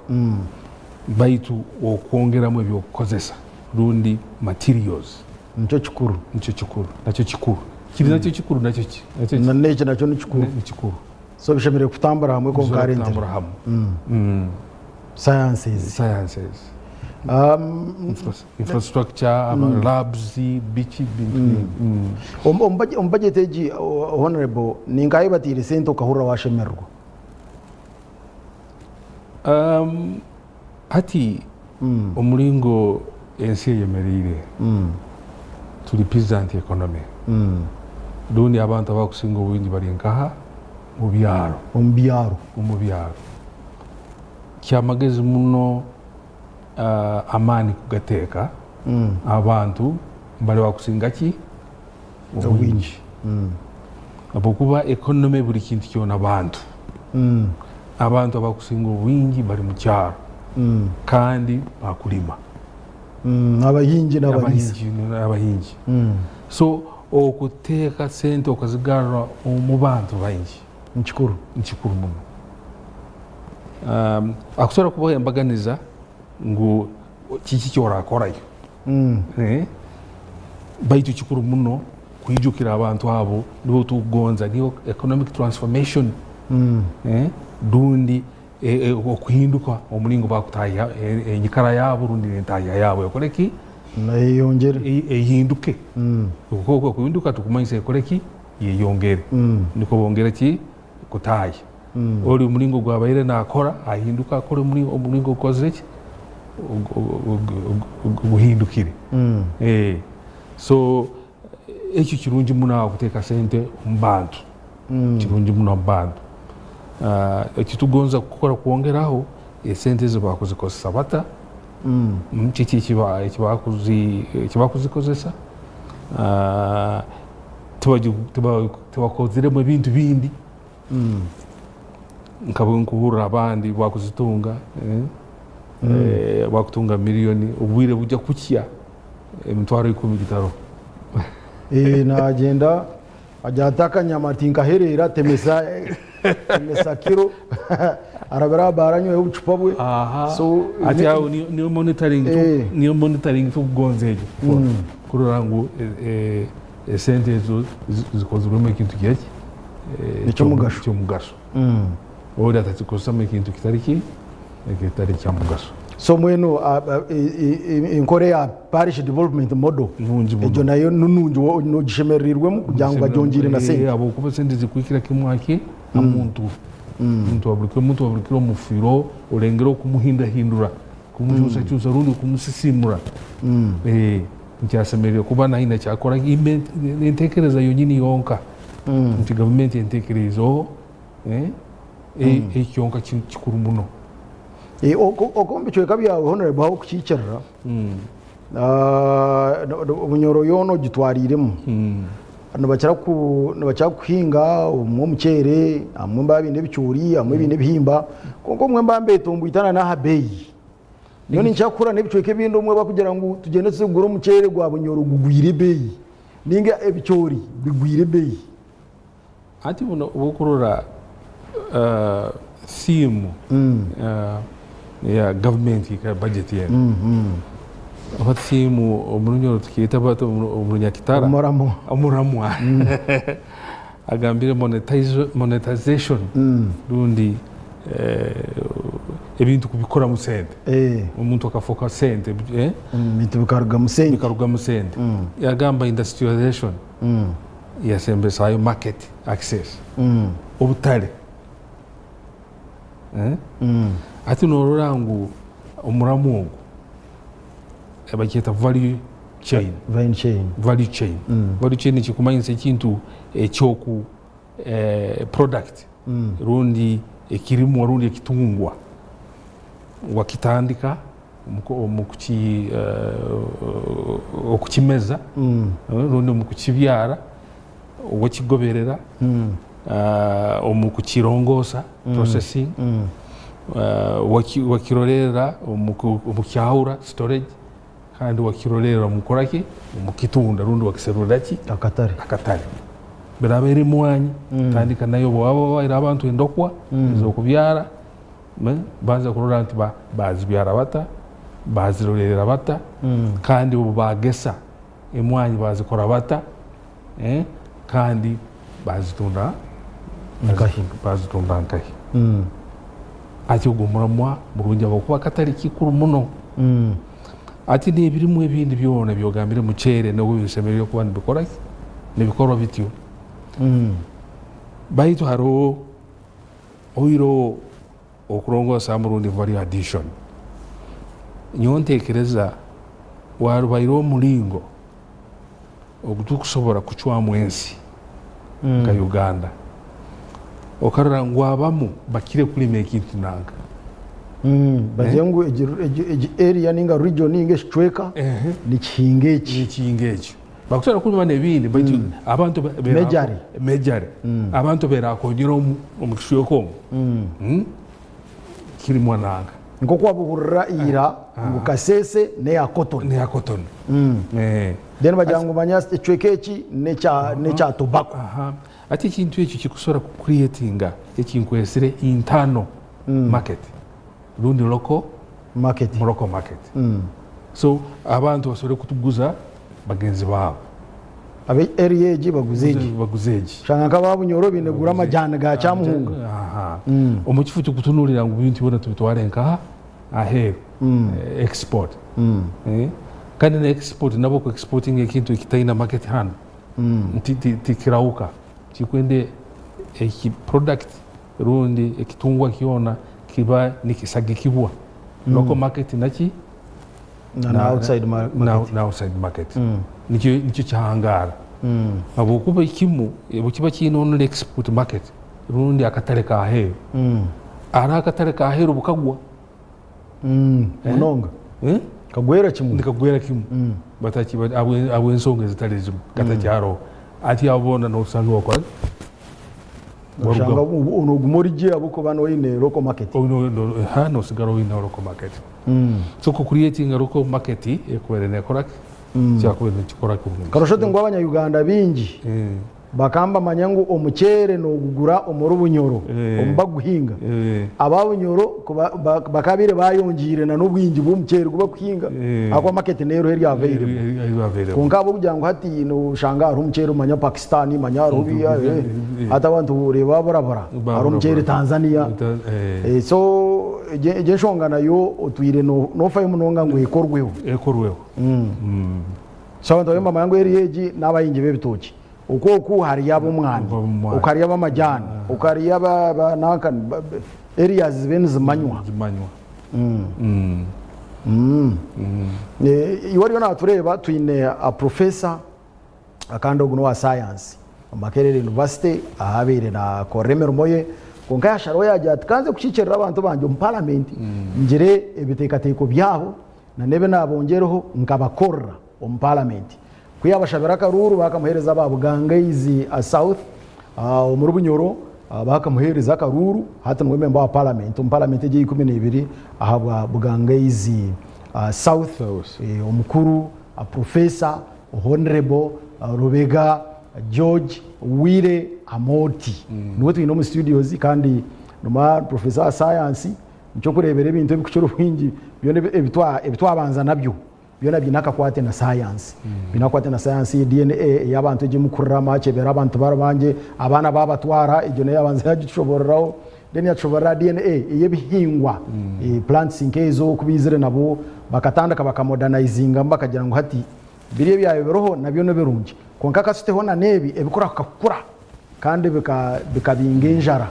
baitu okwongeramu eby'okukozesa. Rundi materials. Nikyo kikuru. Nikyo kikuru. Nakyo kikuru. Kiri nakyo kikuru nakyo ki? Nakyo ki? N'eki nakyo ni kikuru. Ni kikuru. So bishemereire kutambura hamwe kwonka Bisobora hari entebe. kutambura hamwe. Sciences. Sciences. Infrastructure, ama labs, biki bintu bingi. Omu budget egi honorable ninkahi bataire sente okahurira washemererwa? Hati omuringo ensi eyemereire, turi peasant economy, rundi abantu abakusinga obwingi bari nkaha? Mu byaro. Omu byaro. Omu byaro. Kyamagezi muno amaani kugateeka abantu bari abakusinga ki? Obwingi. Ahabw'okuba economy buri kintu kyona bantu. Abantu abakusinga obwingi bari mu kyaro kandi bakurima. Abahingi n'abariisa. Abahingi. So okuteeka sente okazigarra omu bantu baingi Ni kikuru. Ni kikuru muno. Akusobora kubaho embaganiza ngu kiki ekyorakorayo, baitu kikuru muno kwijukira abantu abo nibo tukugonza, niyo economic transformation rundi okuhinduka omulingo bakutahya enyikara yabo rundi entahya yabo ekore ki? Eyeyongyere. Ehinduke. Okuhinduka tukumanyisa ekore ki? Yeyongere. Nikwo bongere ki? Kutahya. Ori omulingo ogwabaire nakora ahinduke akore omulingo ogukozire ki? Oguhindukire. So ekyo kirungi muno aho kuteeka sente omu bantu. Kirungi muno omu bantu. Ekitugonza kukora kwongeraho esente ezo bakuzikozesa bata? Kiki ekibakuzikozesa? Tibakoziremu ebintu bindi nka bwenkuhurra abandi bakuzitunga, bakutunga miriyoni obwire bujya kukya emitwaro ikumi gitaroho. Nagyenda agira ati akanyama ati nkahereera temesa temesa kiro arabire aha baara anyweho obucupa bwe. So ati aho niyo monitoring niyo monitoring tukugonza egyo kurora ngu esente ezo zikozirwemu ekintu kyeki Eky'omugasho. Eky'omugasho. Ori atakikozesamu ekintu kitari ki ekitari kyamugasho. So mbwenu enkora eya parish development model Nungi muno. Egyo nayo nunungi nogishemererirwemu kugira ngu bagyongyeire na sente. Ahabw'okuba sente zikuhikira kimwe aha ki? Aha muntu. Omuntu wa buri omuntu wa buri kiro omufiro orengire okumuhindahindura, kumukyusakyusa rundi kumusisiimura. Nikyasemerire kuba naine ekyakora entekereza yonyini yonka nti gavumenti entekereizeho eki kyonka kikuru muno. Oku omu bicweka byawe Honourable ahu orikukiikirira, Bunyoro yoona ogitwariiremu, nibakira kuhinga obumwe omuceere, abamwe nibaba baine ebicoori, abamwe baine ebihimba, kwonka obumwe nibaba nibetomboitana n'aha beeyi. Nyowe ninkira kuhurira n'ebicweka ebindi obumwe barikugira ngu tugyende tuze kugura omuceere gwa Bunyoro gugwire ebeeyi ninga ebicoori bigwire ebeeyi. Hati buno obu okurora theme ya gavumenti nka budget enu, oba theme omu Runyoro tukyeta bata omu Runyakitara? Omuramwa. Omuramwa. Agambire monetization rundi ebintu kubikoramu sente. Omuntu akafoka sente. Ebintu bikarugamu sente. Bikarugamu sente. Yagamba industrialization. Yasembesaayo market access, obutare. Hati norora ngu omuramu ogu bakyeta value chain. Value chain. Value chain. Value chain nikikumanyisa ekintu ekyoku product rundi ekirimwa rundi ekitungwa wakitandika omu okukimeza rundi omu kukibyara wakigoberera omu kukirongoosa, processing, wakirolerra omu kukyahura, storage, kandi wakirolerra omu kukora ki? Omu kukitunda rundi wakiserurira ki? Akatare. Akatare. Biraaba eri mwanyi, tandika nayo obu waba wahaire abantu endokwa ez'okubyara, Banza kurora nti bazibyara bata, bazirolerera bata, kandi obu bagesa emwanyi bazikora bata, kandi bazitunda Nkahi? Bazitunda nkahi? Ati ogwo muramwa murungi ahabw'okuba akatare kikuru muno. Ati n'ebirimu ebindi byona ebi ogambire muceere nabwo bisemeriire kuba nibikora ki? Nibikorwa bityo. Baitu haroho Oihireho okurongoosamu rundi value addition, nyowe ntekereza warubaireho omulingo ogu tukusobora kucwamu ensi nka Uganda okarora ngu abamu bakire kulima ekintu nanka. Bagire ngu egi area ninga region ninga ekicweka nikihinga eki. Nikihinga ekyo. Bakusobora kulima n'ebindi baitu abantu Majorly. Majorly. Abantu berakonyera omu omu kicweka omu kirimwa nanka. Nk'oku wabuhurira ira ngu Kasese n'eya cotton. N'eya cotton. Then bagira ngu manya ekicweka eki n'ekya n'ekya tobacco. Hati ekintu ekyo kikusobora ku creatinga ekinkwesire internal. market rundi local Market. Mu local market. So abantu basobole kutuguza bagenzi baabo. Abe area egi baguze egi. Baguze egi. Oshanga nk'aba Bunyoro baine kugura amajaani ga Kyamuhunga. Aha. Omu kifo ky'okutunuurira ngu ebintu byona tubitware nkaha aheeru export. Kandi na export nabwo ku exportinga ekintu ekitaine market hanu tikirahuka. Tikwenda eki product rundi ekitungwa kyona kiba nikisagikibwa local market naki? Na outside market. Na outside market. Nikyo nikyo kihangara. Habwokuba ekimu obukiba kiine only export market rundi akatare kaheeru, hariho akatare kaheeru bukagwa. Munonga. Kagwera kimwe. Nikagwera kimwe. Habw'ensonga ezitari zimwe gatakyaroho. Hati abo boona nosanga bakora ki? Oshanga noguma ori gye ahabw'okuba noine local market. Nosigara oine local market. So ku creatinga local market ekubaire nekora ki? Kyakubaire nikikora kurungi. Karashusha oti ngu abanya Uganda baingi bakaba nibamanya ngu omuceere nogugura omuri Bunyoro omu bakuguhinga. Aba Bunyoro bakaba babaire bayongyeire na n'obwingi bw'omuceere ogu bakuhinga ahabw'okuba market neeriho eri available. Kwonka ahabw'okugira ngu hati noshanga hariho omuceere manya Pakistan manya hariho hati abantu oreeba baburabura hariho omuceere Tanzania. So egyo enshonga nayo otwire nofayo munonga ngu ekorweho. Ekorweho. So abantu bariyo nibamanya ngu area egi n'abahingi b'ebitookye. Oku oku hariyo ab'omwani, oku hariyo ab'amajaani, oku hariyo aba nanka areas zibe nizimanywa. Zimanywa. Iwe oriyo natureeba twine a professor kandi ogu n'owa science omu Makerere University ahu abaire nakorera emirimo ye kwonka yasharaho yagira ati kanze kukiikirira abantu bangye omu parliament ngire ebiteekateeko byabo na n'ebi naabongyereho nkabakorera omu paramenti. Ku yaabashabire akaruuru baakamuheereza aba Bugangaizi South omuri Bunyoro baakamuheereza akaruuru hati niwe memba wa paramenti omu paramenti egi eya 12 ahabwa Bugangaizi South. Omukuru Professor Honourable Lubega George Wire Amooti niwe twine omu studios kandi ni Professor wa sayansi. Nikyokureebera ebintu ebikukira obwingi byona ebi twabanza nabyo byona biine akakwate na sayansi. Biine akakwate na sayansi, DNA ey'abantu egyo emukurira mwakyebera abantu bari bangye, abaana baabatwara egyo nayo yabanza yagitushobooreraho. Then yatushoboorera DNA ey'ebihingwa, plants nk'ezo ku baizire nabo bakatandika bakamodernizingamu bakagira ngu hati biri ebyabaire biriho nabyo nibirungi kwonka katuteho na n'ebi ebikurahuka kukura. Kandi bikabinga enjara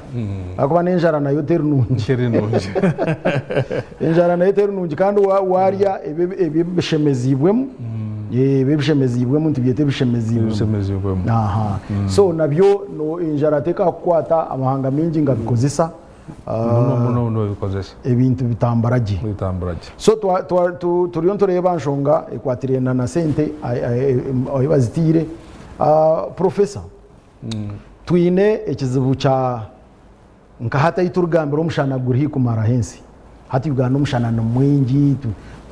ahakuba n'enjara nayo teri nungi. Teri nungi. Enjara nayo teri nungi kandi warya ebyo ebishemeziibwemu, ebyo ebishemeziibwemu nitubyeta ebishemeziibwemu. Ebishemeziibwemu. Aha. So nabyo enjara tekakukwata amahanga maingi ngabikozesa. Muno muno nibabikozesa. Ebintu bitambura gye. Bitambura gye. So turiyo nitureeba nshonga ekwatiraine na sente ahu baziteire. Professor. Twine ekizibu kya nka hati ahu turikugambira omushana guri haihi kumaraho ensi. Hati Uganda omushana ni mwingi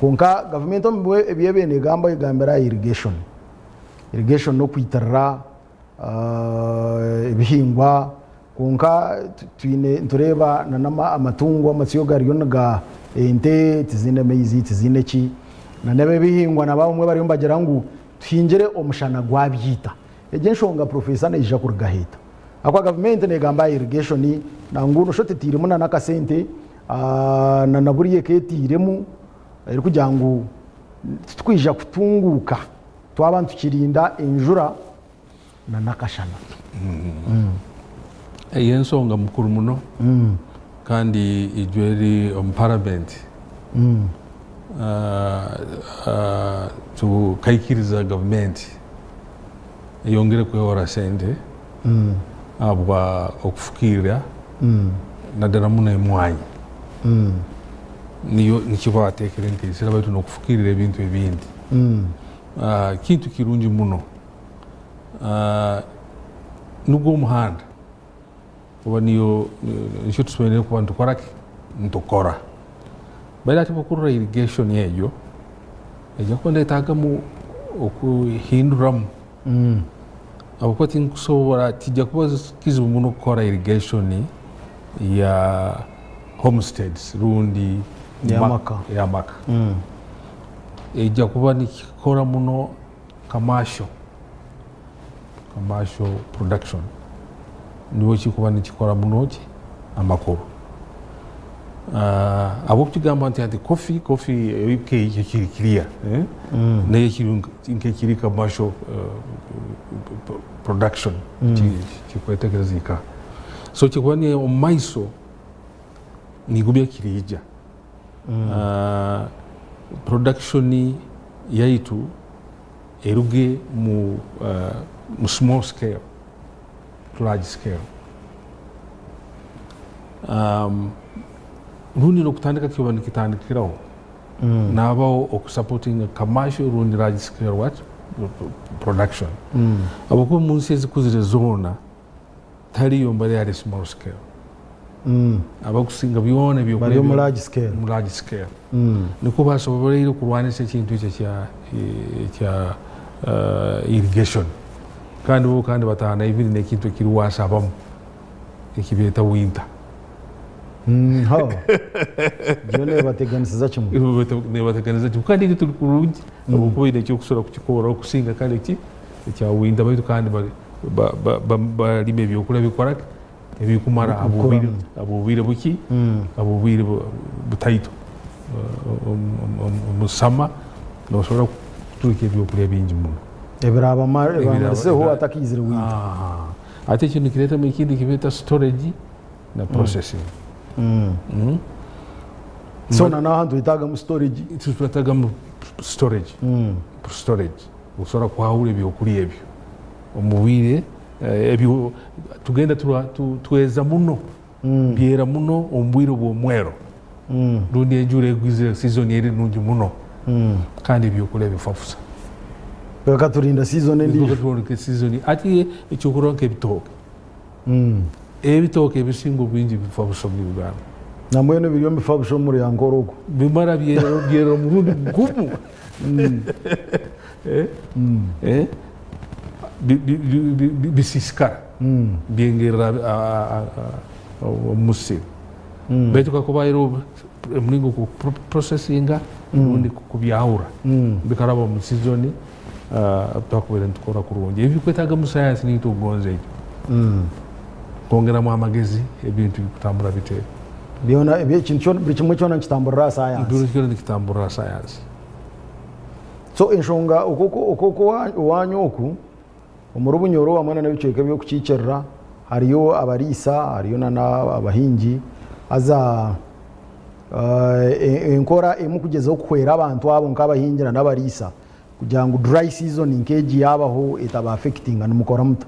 kwonka gavumenti omu bi ebaire negamba egambire aha irrigation. Irrigation n'okwitirira ebihingwa kwonka twine nitureeba na amatungo amatsyo gariyo niga ente tiziine maizi tiziine ki na n'ebihingwa nabo abamwe bariyo nibagira ngu tuhingire omushana gwabyita. Egyo enshonga Professor naija kuruga aheeta. Ahakuba gavumenti negamba aha irrigation nangu nosha oti etairemu na nakasente na naburiya eketairemu erikugira ngu titukwija kutunguuka twaba nitukirinda enjura na nakashana. Eyo ensonga mukuru muno kandi ijwe eri omu paramenti tukaikiriza gavumenti eyongere kwehora sente ahabwa okufukiirira nadala muno emwanyi. Niyo nikyo bateekire nkaisira baitu n'okufukiirira ebintu ebindi. Kintu kirungi muno. Nugwo omuhanda oba niyo nikyo tusemeriire kuba nitukora ki? Nitukora. Baitu hati obu okurora irrigation egyo, Eija kuba neyetagamu okuhinduramu habwokuba tinkusobora, tikiija kuba kizibu muno kukora irrigation ya. homesteads rundi Y'amaka. Y'amaka. Eija kuba nikikora muno commercial, commercial production niwe kikuba nikikora muno ki amakuru. Ahabw'okukigamba nti hati coffee, coffee ekyo kiri clear nayo kiri nk'ekiri commercial production kikwetegereza. So kikuba ni omu maiso nigumya kiriija. Production yaitu eruge mu small scale to large scale. Rundi n'okutandika kiba nikitandikiraho nabaho okusupportinga commercial rundi large scale what production habwokuba omu nsi ezikuzire zoona tihariyo mbari ahari small scale abakusinga byona ebyokurya Bari omu large scale. Omu large scale nikwo basoboleire kurwanisa ekintu ekyo ekya ekya irrigation kandi bo kandi bataana ibiri n'ekintu ekiri worse abamu ekibeeta winter. Ha, byo nebateganisiza kimwe. Nebateganiza kimwe kandi ekyo turi kurungi habwokuba oine ekyokusobora kukikora okusinga kare ki ekya winter baitu kandi balima ebyokulya bikora ki ebikumara habw'obwire buki habw'obwire butaito omu summer nosobora kuturukya ebyokulya bingi muno. Ebirabamarizeho hatakaizire winter. Hati ekyo nikireetamu ekindi ekibeeta storage na processing. So na n'aha nitwetagamu storage. Nitwetagamu storage, storage okusobora kwahura ebyokulya ebyo omu bwire ebyo tugenda tweza muno byera muno omu bwire obw'omwero rundi enjura egwizire season eri nungi muno kandi ebyokulya bifa busa. Bikaturinda season endiijo. Season hati ekyokurora nk'ebitooke. Ebitooke ebisinga obwingi bifa busha omu Uganda. Nambwenu biri omu bifa busha omu Ryankore okwo. Bimara byera omurundi gumu. Bisiisikara byengerera omu musiri. Baitu kakuba haroho omuringo gw'okuprocessinga rundi kubyahura bikaraba omu sizoni twakubaire nitukora kurungi. Ebi bikwetaaga sayansi naitwe okugonza ekyo. Kwongeramu amagezi ebintu bikutambura bite. Byona ekintu kyona buri kimwe kyona nikitamburira aha sayansi. Buri kyona nikitamburira aha sayansi. So enshonga oku oku owanyu oku omuri Bunyoro hamwe nana ebicweka eby'okukiikirira hariyo abariisa hariyo nana abahingi haza enkora emwe kugyezaho kuhwera abantu abo nk'abahingi nana abariisa kugira ngu dry season nk'egi yaabaho etaba affectinga nimukora muta?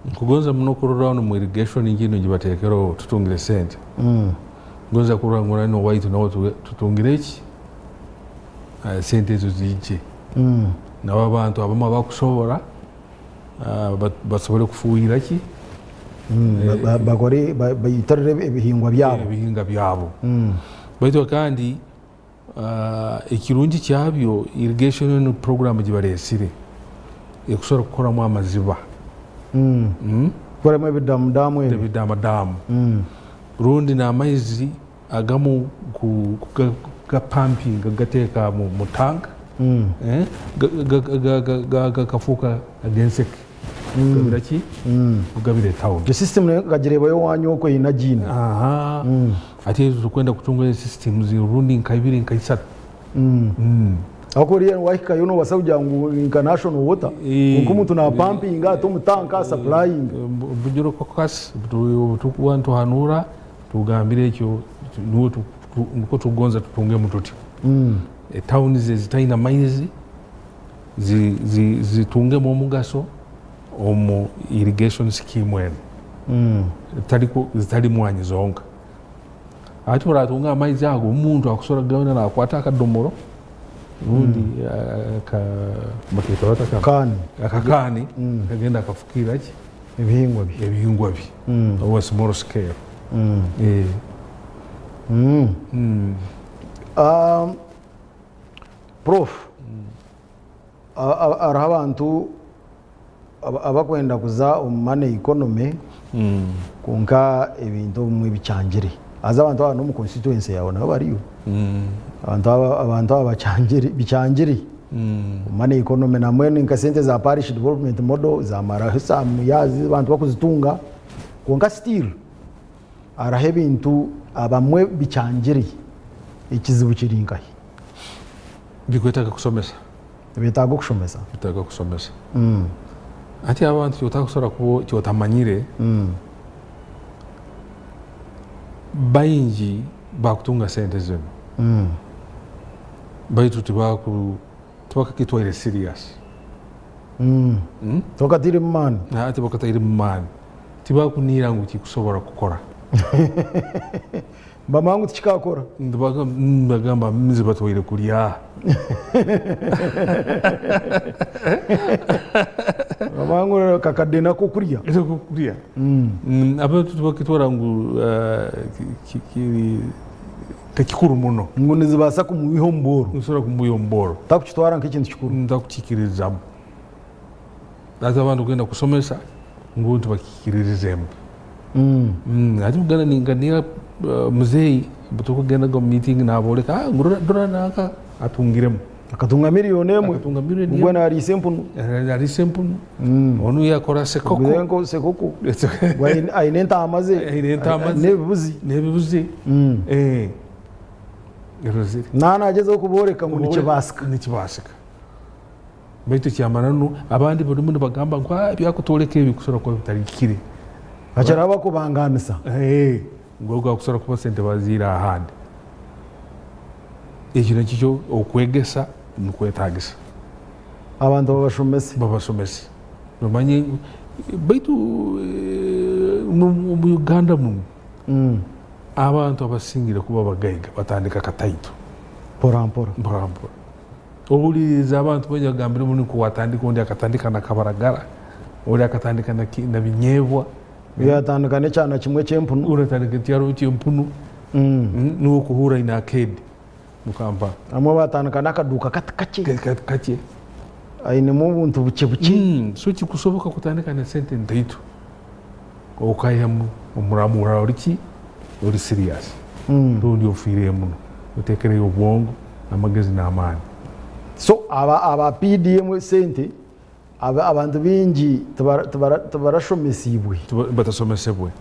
Nkugonza muno kurora omu irrigation ginu ngibatekereho tutungire sente. Ngonza kurora ngu nanu owaitu nawe tutungire ki? Sente ezo ziije. Nabo abantu abamu abakusobora basobole kufuhirra ki? Bakore baitirire ebihingwa byabo. Ebihingwa byabo. Baitu kandi Ekirungi kyabyo irrigation enu program egibaresire ekusobora kukoramu amaziba. Kukoramu ebidamudamu ebi. Ebidamadamu. Rundi n'amaizi agamu kugapampinga kugateeka mu tank gakafuuka ag'enseke kugabira ki? Kugabira etawuni. Egyo system nayo nkagireebayo owanyu okwo eine agiine. Hati ezo turikwenda kutungayo systems obundi nka ibiri nka isatu. Ahabw'okuba oriya wahikayo nobaasa kugira ngu nka national water kwonka omuntu napampinga ata omu tanka asupplyinga. Bunyoro caucus obuturikuba nituhanuura tugambire ekyo nikwo turikugonza tutungemu tutyo. Etawuni ezitaine maizi zitungemu omugaso omu irrigation scheme enu zitari mwanyi zonka. Hati oratunga amaizi ago omuntu akusobora kugenda nakwata akadomoro rundi baketa bata Kaani. Akakaani akagenda akafukirra ki? Ebihingwa bye. Ebihingwa bye. Owa small scale. Prof, hariho abantu abakwenda kuza omu money economy kwonka ebintu obumwe bikyangire. Haza abantu aba n'omu constituency yaawe nabo bariyo. Abantu aba abantu aba bakyangire bikyangire. Money economy namwe nka sente za parish development model zamaraho some years abantu bakuzitunga kwonka still hariho ebintu abamwe bikyangire. Ekizibu kiri nkahi? Bikwetaaga kusomesa. Nibyetaaga okushomesa. Byetaaga okusomesa. Hati abantu kyotakusobora kuba kyotamanyire, baingi bakutunga sente zinu baitu tibaku tibakakitwaire serious. Tibakatairemu maani. Tibakatairemu maani. Tibakuniira ngu kikusobora kukora. Bamanya ngu tikikakora. Nibagamba nze batwaire kurya. Bamanya ngu kakadde nako kurya. Nako kurya. Abantu tibakitwara ngu kiri kikuru muno. Ngu nizibaasa kumwiha omu bworo. Nizisobora kumwiha omu bworo. Takukitwara nk'ekintu kikuru. Takukikirizamu. Haza abandi kugenda kushomesa ngu tibakikiririzemu. Hati kugenda ninganira muzeeyi obu turikugendaga omu meeting naboreka ah ngu rora nanka atungiremu. Akatunga miriyoni emwe. Akatunga miriyoni Ogwo nariisa empunu. Nariisa empunu. Onu yakora sekoko. Sekoko. Aine entaama ze. Aine entaama ze. N'ebibuzi. N'ebibuzi. Naaba nagyezaho kuboreka ngu nikibaasika. Nikibaasika. Baitu ekyamananu abandi barimu nibagamba ngu ah, ebyakutworeka ebi kusobora kuba bitarihikire. Hakiriho abakubangaanisa. Eh, ngu ogu akusobora kuba sente baziire ahandi. Ekyo nakyo okwegesa nikwetagisa. Abantu babashomese. Babashomese. Bamanye baitu eh, omu Uganda munu abantu abasingire kuba abagaiga batandika kataito. Mpora mpora. Mpora mpora. Ohuriiriza abantu baingi bagambire ngu nikwo watandika ondi akatandika na kabaragara, ori akatandika na ki na binyeebwa. Ori yatandika n'ekyana kimwe ky'empunu. Ori atandika ekyaro ky'empunu, niwe okuhuura aine akeedi mu Kampala. Abamwe batandika n'akaduuka kati kakye. Kakye. Ainemu obuntu bukye bukye. So kikusoboka kutandika na sente ntaito okaihamu omuramu oraba ori ki? Ori serious rundi ofiireyo muno oteekereyo obwongo. Amagezi n'amaani. So aba aba PDM esente abantu baingi tibarashomesiibwe. Batasomesebwe.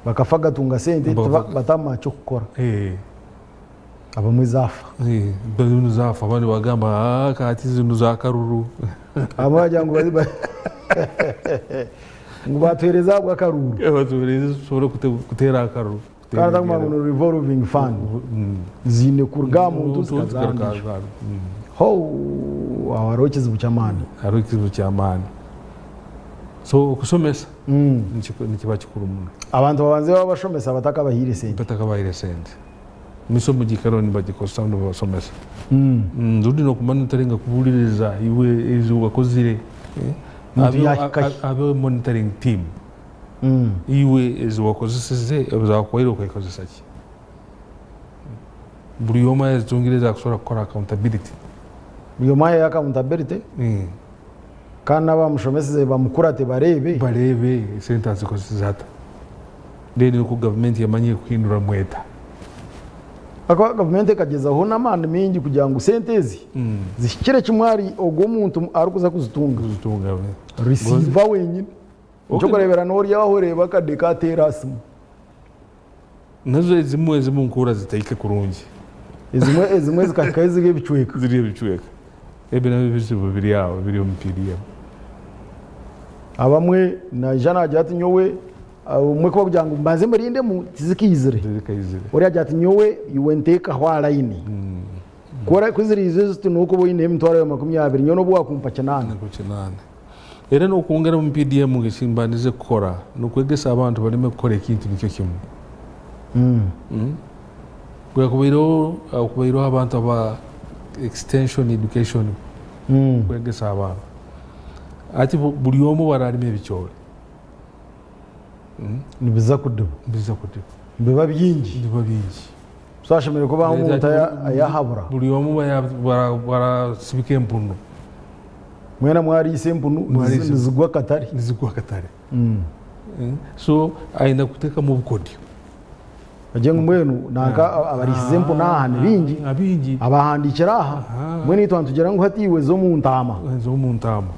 Bakafa gatunga sente batamanya kyokukora. Abamwe zaafa. Abamwe zaafa abandi bagamba hati zinu zakaruru. Abamwe bagira ngu ngu batuhereza ahabw'akaruru. Batuhereza tusobole kuteera akaruru. Kandi atakumanya ngu ni revolving fund ziine kuruga aha muntu zikaza aha ndiijo. Hoo aho hariho ekizibu ky'amaani. Hariho ekizibu ky'amaani. So okushomesa nikiba kikuru muno. Abantu babanze babashomesa batakabahaire sente. Batakabahaire sente. Emisomo giikara nibagikozesa nibabasomesa. Rundi nokumanya otarenga kubuuririza iwe ezi wakozire. Omuntu yahika hi? Habeho monitoring team. Iwe ezi wakozeseze ebi zakuhwaire okayikozesa ki? Buri omwe ayazitungire ezakusobora kukora accountability. Buri omwe aheyo accountability kandi n'abamushomesize bamukurate bareebe. Bareebe esente azikozesize ata. Then nikwo gavumenti emanye kuhinduramu eta. Ahakuba gavumenti ekagyezaho n'amaani maingi kugira ngu sente ezi zihikire kimwe ahari ogwo omuntu arikuza kuzitunga. Kuzitunga. Receiver wenyine. Eky'okureebera n'ori aho oreeba akade kateera aha simu. Nazo ezimwe ezimu nkuhurira zitahika kurungi. Ezimwe ezimwe zikahikayo ziri ebicweka. Ziri ebicweka. Ebi nabyo ebizibu biri aho biri omu PDM. Abamwe naija nagira ati nyowe omwe ku barikugira ngu mbanze murindemu tizikaizire. Tizikaizire. Ori agira ati nyowe iwe nteekaho aha layini. Ku ora ku ziriize ziti nokuba oineho emitwaro yawe 20 nyowe nobu wakumpa kinaana. Kinaana. Era n'okwongera omu PDM eki mbandize kukora n'okwegesa abantu bareme kukora ekintu nikyo kimwe. Ku hakubaireho hakubaireho abantu aba extension education kwegesa abantu. Hati buri omwe obu ararima ebicoori Nibiza kudiba. Nibiza kudiba. Nibiba bingi. Nibiba bingi. So hashemereire kubaho omuntu ayahabura. Buri omwe barasibika empunu. Mwena mwariisa empunu nizigwa akatare. Nizigwa akatare. So aine kuteekamu obukodyo. Bagire ngu mbwenu nanka abariisize empunu aha ni baingi, Abaingi. abahandiikire aha, mbwenu itwe nitugira ngu hati iwe za omu ntaama. Za omu ntaama.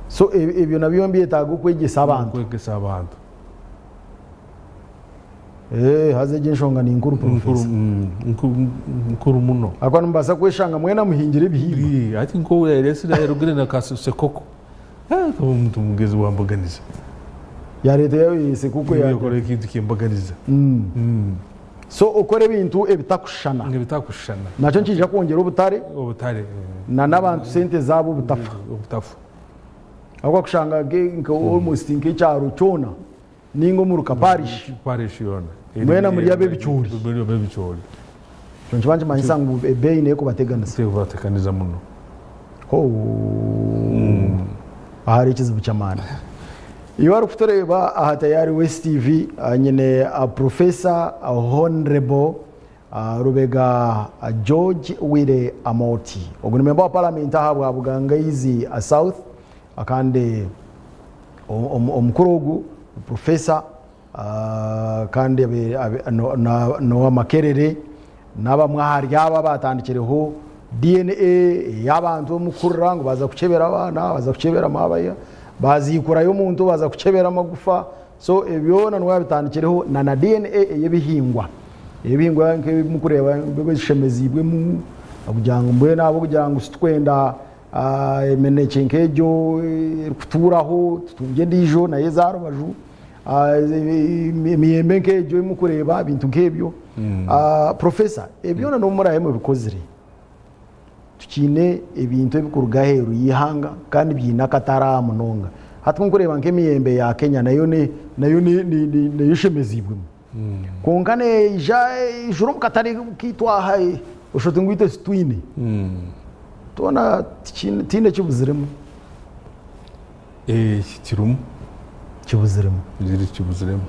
So ebyo nabyo nibyetaaga okwegyesa abantu. Okwegyesa abantu. Eh, haza egyo enshonga ni nkuru Nkuru, Professor. nkuru muno. Ahakuba nimubaasa kweshanga mwena muhingire ebihimba. Ii, Hati nk'obu yaresire yarugire na ka sekoko. Ah, akaba omuntu mugezi wa mbaganiza. Yareeta eyayo sekoko Yakora yagira. ekintu ky'embaganiza. So okora ebintu ebitakushushana. Ebitakushushana. Nakyo nikiija kwongyera obutare Obutare. eh, na n'abantu sente zaabo obutafa. Obutafa. Ahabw'okuba kushanga nke almost nk'ekyaro kyona Ninga omu ruka parish. Parish yoona. Mwena muri ab'ebicoori. Muri ab'ebicoori. Ekyo nikiba nikimanyisa ngu ebeeyi n'erikubateganisa. Erikubateganisa muno. Hoo. Ahari ekizibu ky'amaani. Iwe arikutureeba aha Tayari West TV, nyine Professor Honourable Rubega George Willy Amooti. Ogu ni memba wa paramenti aha bwa Bugangaizi South kandi omukuru ogu ni professor kandi n'owa Makerere n'abamwe ahari abo abatandikireho DNA ey'abantu omu kuhurira ngu baaza kukyebera abaana, baaza kukyebera maabaya, baaziikurayo omuntu baaza kukyebera amagufa. So ebyo byona niwe yabitandikireho na na DNA ey'ebihingwa. Ebihingwa nk'ebi murikureeba bishemeziibwemu kugira ngu mbwenu ahabw'okugira ngu titukwenda eminekye nk'egyo erikutuuraho tutungye endiijo nayo eza aha rubaju. Emiyembe nk'egyo ei murikureeba ebintu nk'ebyo. Professor, ebyo byona n'obu muraabe mubikozire, Tukiine ebintu ebikuruga aheeru y'eihanga kandi biine akatare aha munonga. Hati ku nkureeba nk'emiyembe ya Kenya nayo nayo nayo eshemeziibwemu. Kwonka neija eijura omu katare kaitu aha oshusha oti ngu itwe titwine. Twona tihaine ekibuziremu. Kirimu. Kibuziremu. Kibuziremu.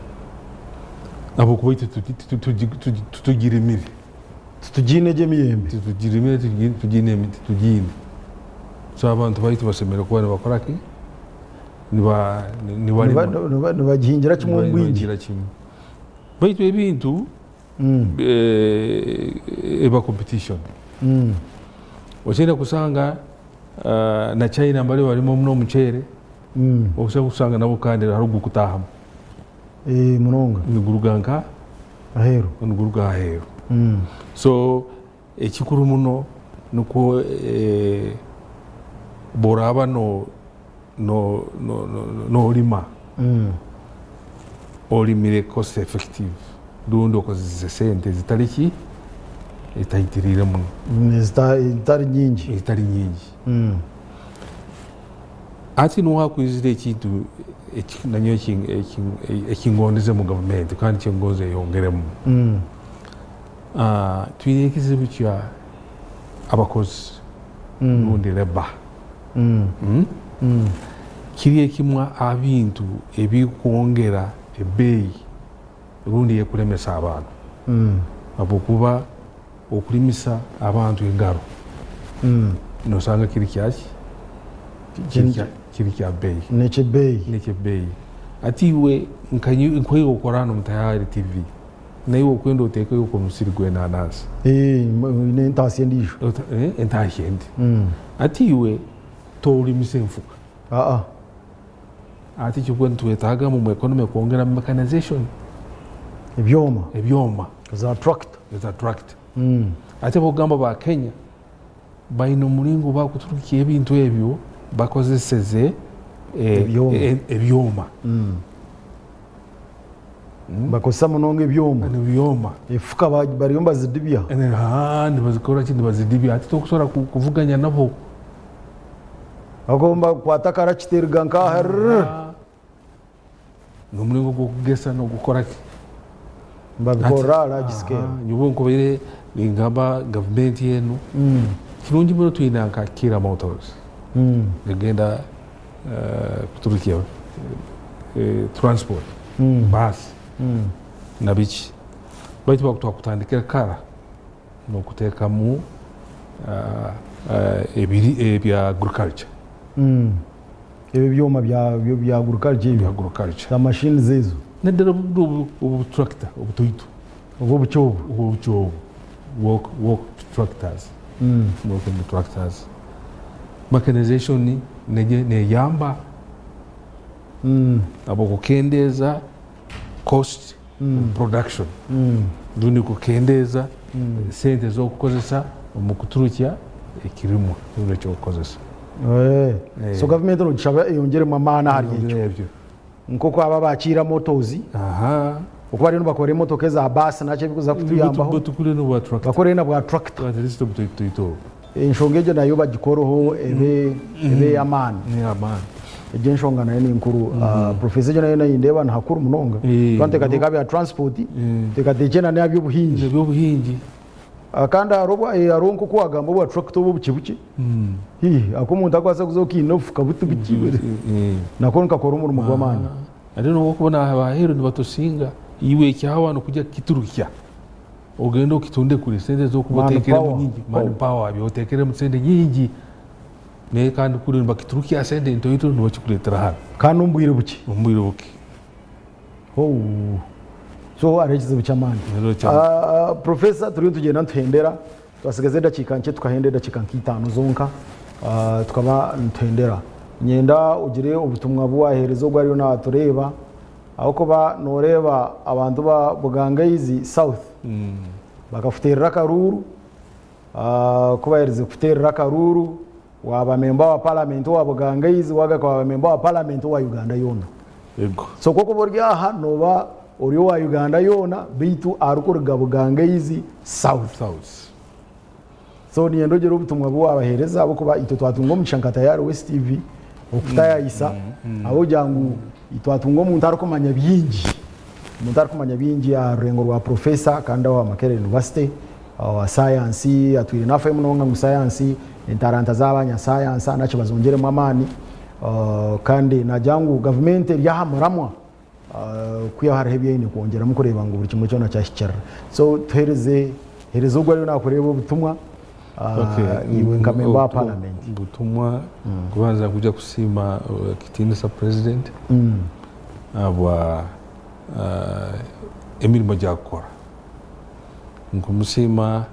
Ahabw'okuba itwe titugirimire. Titugiine egyo emiyembe. Titugirimire, titugiine emi, titugiine. So abantu baitu bashemereire kuba nibakora ki? Niba, nibarima. Nibagihingira kimwe omu bwingi. Nibagihingira kimwe. Baitu ebintu eba competition. Okyenda kushanga na China mbari barimu n'omuceere, osobola kushanga nabo kandi hariho ogurikutaahamu. Munonga. Niguruga nka? Aheeru. Niguruga aheeru. So ekikuru muno nikwo bworaaba norima, orimire cost effective rundi okozese sente ezitari ki? Ezitahikiriire muno. Ezitari nyingi. Ezitari nyingi. Hati niho hakwizire ekintu nanyowe ekingondeze omu gavumenti kandi ekinkugonza eyongeremu. Twine ekizibu kya abakozi rundi labour. Kiri ekimwe aha bintu ebirikwongera ebeeyi rundi erikuremesa abantu ahabw'okuba Okurimisa abantu engaro noshanga kiri kyaki? Kiri kya beeyi. N'eky'ebeeyi. N'eky'ebeeyi. Hati iwe nka iwe okora hanu omu Tayari TV, naiwe okwenda oteekeyo okwo omusiri gw'enanansi. N'entaasya endiijo. Entaasya endi. Hati iwe torimisa enfuka. Hati ekyo nitwetaaga omu economy kwongera mechanization. Ebyoma. Ebyoma. Za tractor. Za tractor. Ate bwokugamba ba Kenya baine omuringo bakuturukya ebintu ebyo bakozeseze ebyoma. Bakozesa munonga ebyoma. Ebyoma. Efuka bariyo nibazidibya. Nibazikora ki nibazidibya. Hati tokusobora kuvuganya nabo. Bagomba kukwata akarakita eruga nk'aha rrrr. N'omuringo gw'okugesa n'ogukora ki? Nibabikorera aha large scale. Nyowe nkubaire ningamba gavumenti enu, kirungi muno twine nka Kiira Motors egenda kuturukya transport, baasi na biki. Baitu twakutandikira kara n'okuteekamu ebya agriculture. Ebyo ebyoma bya agriculture ebyo? Ebya agriculture. Za machines ezo? Naddala obu obu tractor obutoito. Obu obukye obu. Obu obukye obu. Walk walk tractors. Walking tractors. Mechanization negye neyamba ahabw'okukendeeza cost of production rundi kukendeeza sente z'okukozesa omu kuturukya ekirimwa rundi eky'okukozesa. So gavumenti nogishaba eyongyeremu amaani ahari ekyo. Ebyo. Nk'oku aba aba Kiira Motors oku bariyo nibakora emotoka eza baasi naki ebirikuza kutuyambaho bakore na bwa tractor. Enshonga egyo nayo bagikoreho ebe ey'amaani. Egyo enshonga nayo ni nkuru. Professor egyo nayo nindeeba ni hakuru munonga. Twaba nituteekateeka aha bya transport, tuteekateekye na n'aha by'obuhingi. Kandi hariho nk'oku waagamba obwa tractor obu obukye bukye, hi aku omuntu arikubaasa kuza okiine obufuka buti bukye nako nikakora omurimo gw'amaani. Ate n'obu orikubona abaheru nibatusinga, iwe ekyawa nokugya kukiturukya ogende okitunde kure sente ezi orikuba oteekiremu nyingi, man power oteekiremu sente nyingi naye kandi kuri nibakiturukya sente ntoito nibakikureetera hanu. Kandi omu bwire bukye. Omu bwire bukye. Hoo. So hariho ekizibu ky'amaani. Hariho ky'amaani. Ah, Professor turiyo nitugyenda nituhendera twasigaza edakiika nkye tukahenda edakiika nk'itaano zonka ah, tukaba nituhendera. Nyenda ogire obutumwa bu waheereza ogwo ariyo naatureeba ahabw'okuba nooreeba abantu ba Bugangaizi South bakakuteerera akaruuru, ah, ku baaherize kukuteerera akaruuru Waaba memba wa paramenti owa Bugangaizi wagaruka waaba memba wa paramenti owa Uganda yoona. Ego. So ku okuba ori aha nooba ori owa Uganda yoona beitu arikuruga Bugangaizi South. South. So niinyenda ogire obutumwa bu waabaheereza ahabw'okuba itwe twatunga omugisha nka Tayari West TV okutayayisa ahabw'okugira ngu twatunga omuntu arikumanya bingi. Omuntu arikumanya bingi aha rurengo rwa Professor kandi owa Makerere University. Owa sayansi atwire nafayo munonga ngu sayansi entaranta z'abanyasayansi naki bazongyeremu amaani kandi nagira ngu gavumenti eri aha muramwa kwihaho hariho ebi eine kwongyeramu kureeba ngu buri kimwe kyona kyahikirira. So tuhereze hereza ogwo ariyo nakureeba obutumwa iwe nka memba wa paramenti. Obutumwa kubanza kuja kusiima ekitiinisa president ahabwa emirimo gyakukora. Nkumusiima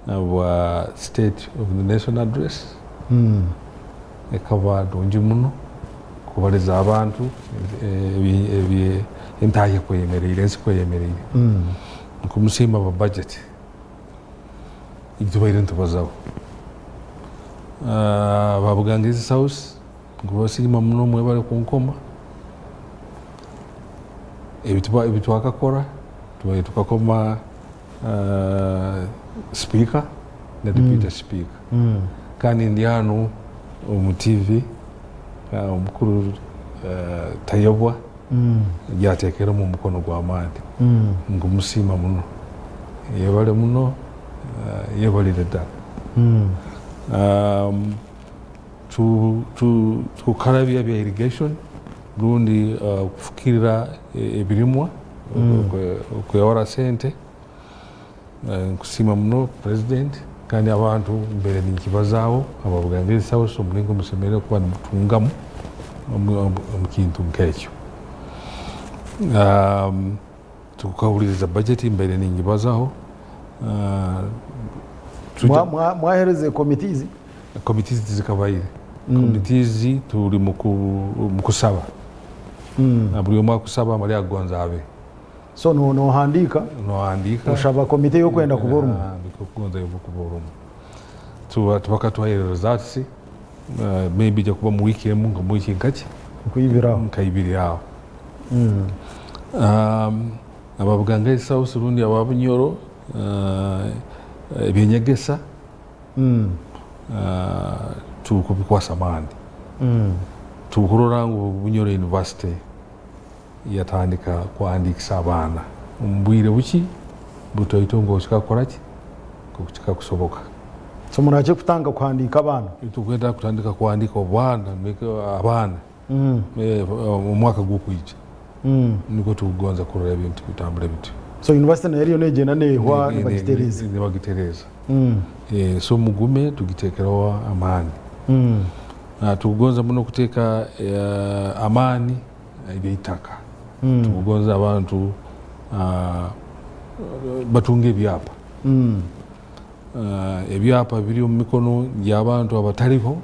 ahabwa State of the Nation Address, ekaba ndungi muno kubariza abantu entahya oku eyemereire, ensi oku eyemereire. Nkumusiima ahabwa budget ei tubaire nitubazaho. Aba Bugangaizi South nkubasiima muno mwebare kunkoma, ebi twakakora. Tubaire tukakoma sipiika na deputy sipiika kandi ndi hanu omu TV omukuru Tayebwa yateekeremu omukono gw'amaani nkumusiima muno yebare muno yebarire ddala. Tukarabya ebya irrigation rundi kufukirira ebirimwa okwehora sente. Nkusiima muno president kandi abantu mbaire ninkibazaaho aba Buganda South omuringo musemeriire kuba nimutungamu omu kintu nk'ekyo. Tukahuririza budget mbaire ningibazaho. Mwahereze committees? Committees tizikabaire. Committees turi mukusaba. Buri omwe akusaba amare akugonza abe. So nohandiika? Nohandiika. Oshaba committee ei okwenda kuba orimu? Okugonza ei orikuba orimu. Tibakatuhaire results, maybe eija kuba omu wiiki emu nka omu wiiki nkakye? Nka ibiri aho. Nka ibiri aho. Aba Bugangaizi South rundi aba Bunyoro eby'enyegesa turikubikwasa amaani. Turikurora ngu Bunyoro University yatandika kuhandiikisa abaana omu bwire bukye butoito ngu kikakora ki? Ngu kikakusoboka. So murahakye kutandika kuhandiika abaana? Nitwenda kutandika kuhandiika abaana. Omwaka gurikwija nikwo turikugonza kurora ebintu nibitambura bityo. So university nayo eriyo negyenda nehwa nibagitereeza? Nibagitereeza. So mugume tugiteekereho amaani. Turikugonza muno kuteeka amaani aha by'eitaka. Tukugonza abantu batunge ebyapa. Ebyapa biri omu mikono gy'abantu abatariho,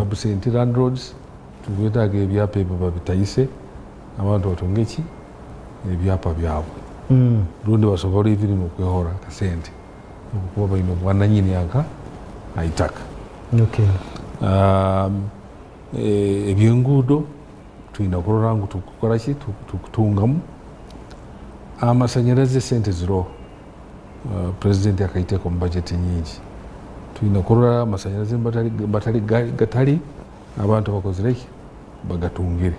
absentee landlords, tukwetaaga ebyapa ebyo babitayise abantu batunge ki? Ebyapa byabwe. Rundi basobole even n'okwehora akasente ahabw'okuba baine obwananyini anka aha itaka. Okay. Eby'enguudo twine kurora ngu tukukora ki? Tukutungamu. Amasanyarazi esente ziroho. Purezidenti akaiteeka omu bajeti nyingi. Twine kurora amasanyarazi batari gatari abantu bakozire ki? Bagatungire.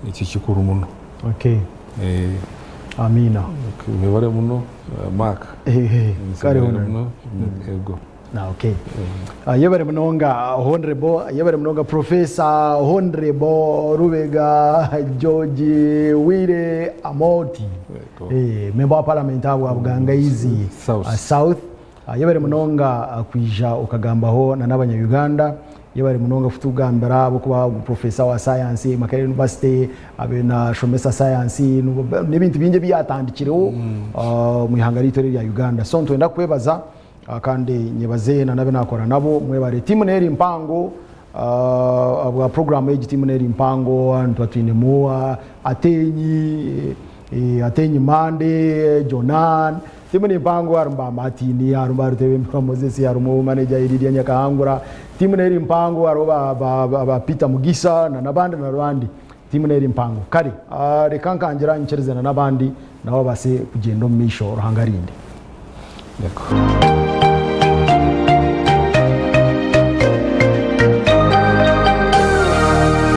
Ekyo kikuru muno. Okay. Amiina. Webare muno Mark. Kare muno. Ego. Okay. Yebare munonga Honourable, yebare munonga Professor Honourable Rubega George Wire Amooti. Member wa Parliament ahabwa Bugangaizi South. South. Yebare munonga kwija okagambaho na n'abanya Uganda. Yebare munonga kutugambira ahabw'okuba ogu Professor wa Science Makerere University abe nashomesa Science n'ebintu bingi ebi yatandikireho omu ihanga ryaitu eri erya Uganda. So nitwenda kukwebaza Kandi nyebaze na n'abi naakora nabo. Mwebare. Tiimu n'eri mpango ahabwa puroguraamu egi tiimu n'eri mpango. Nituba twinemu Ateenyi, Ateenyi Monday, Jonan. Tiimu ni mpango harimu ba Martin, harimu ba Rutebemberwa Moses, harimu maneja Lydia Nyakahangura. Tiimu n'eri mpango hariho ba, ba, ba, ba Peter Mugisa na n'abandi na n'abandi. Tiimu n'eri mpango. Kare reka nkangira nyikirize na n'abandi nabo babaase kugyenda omu maisho. Ruhanga arinde. Yego.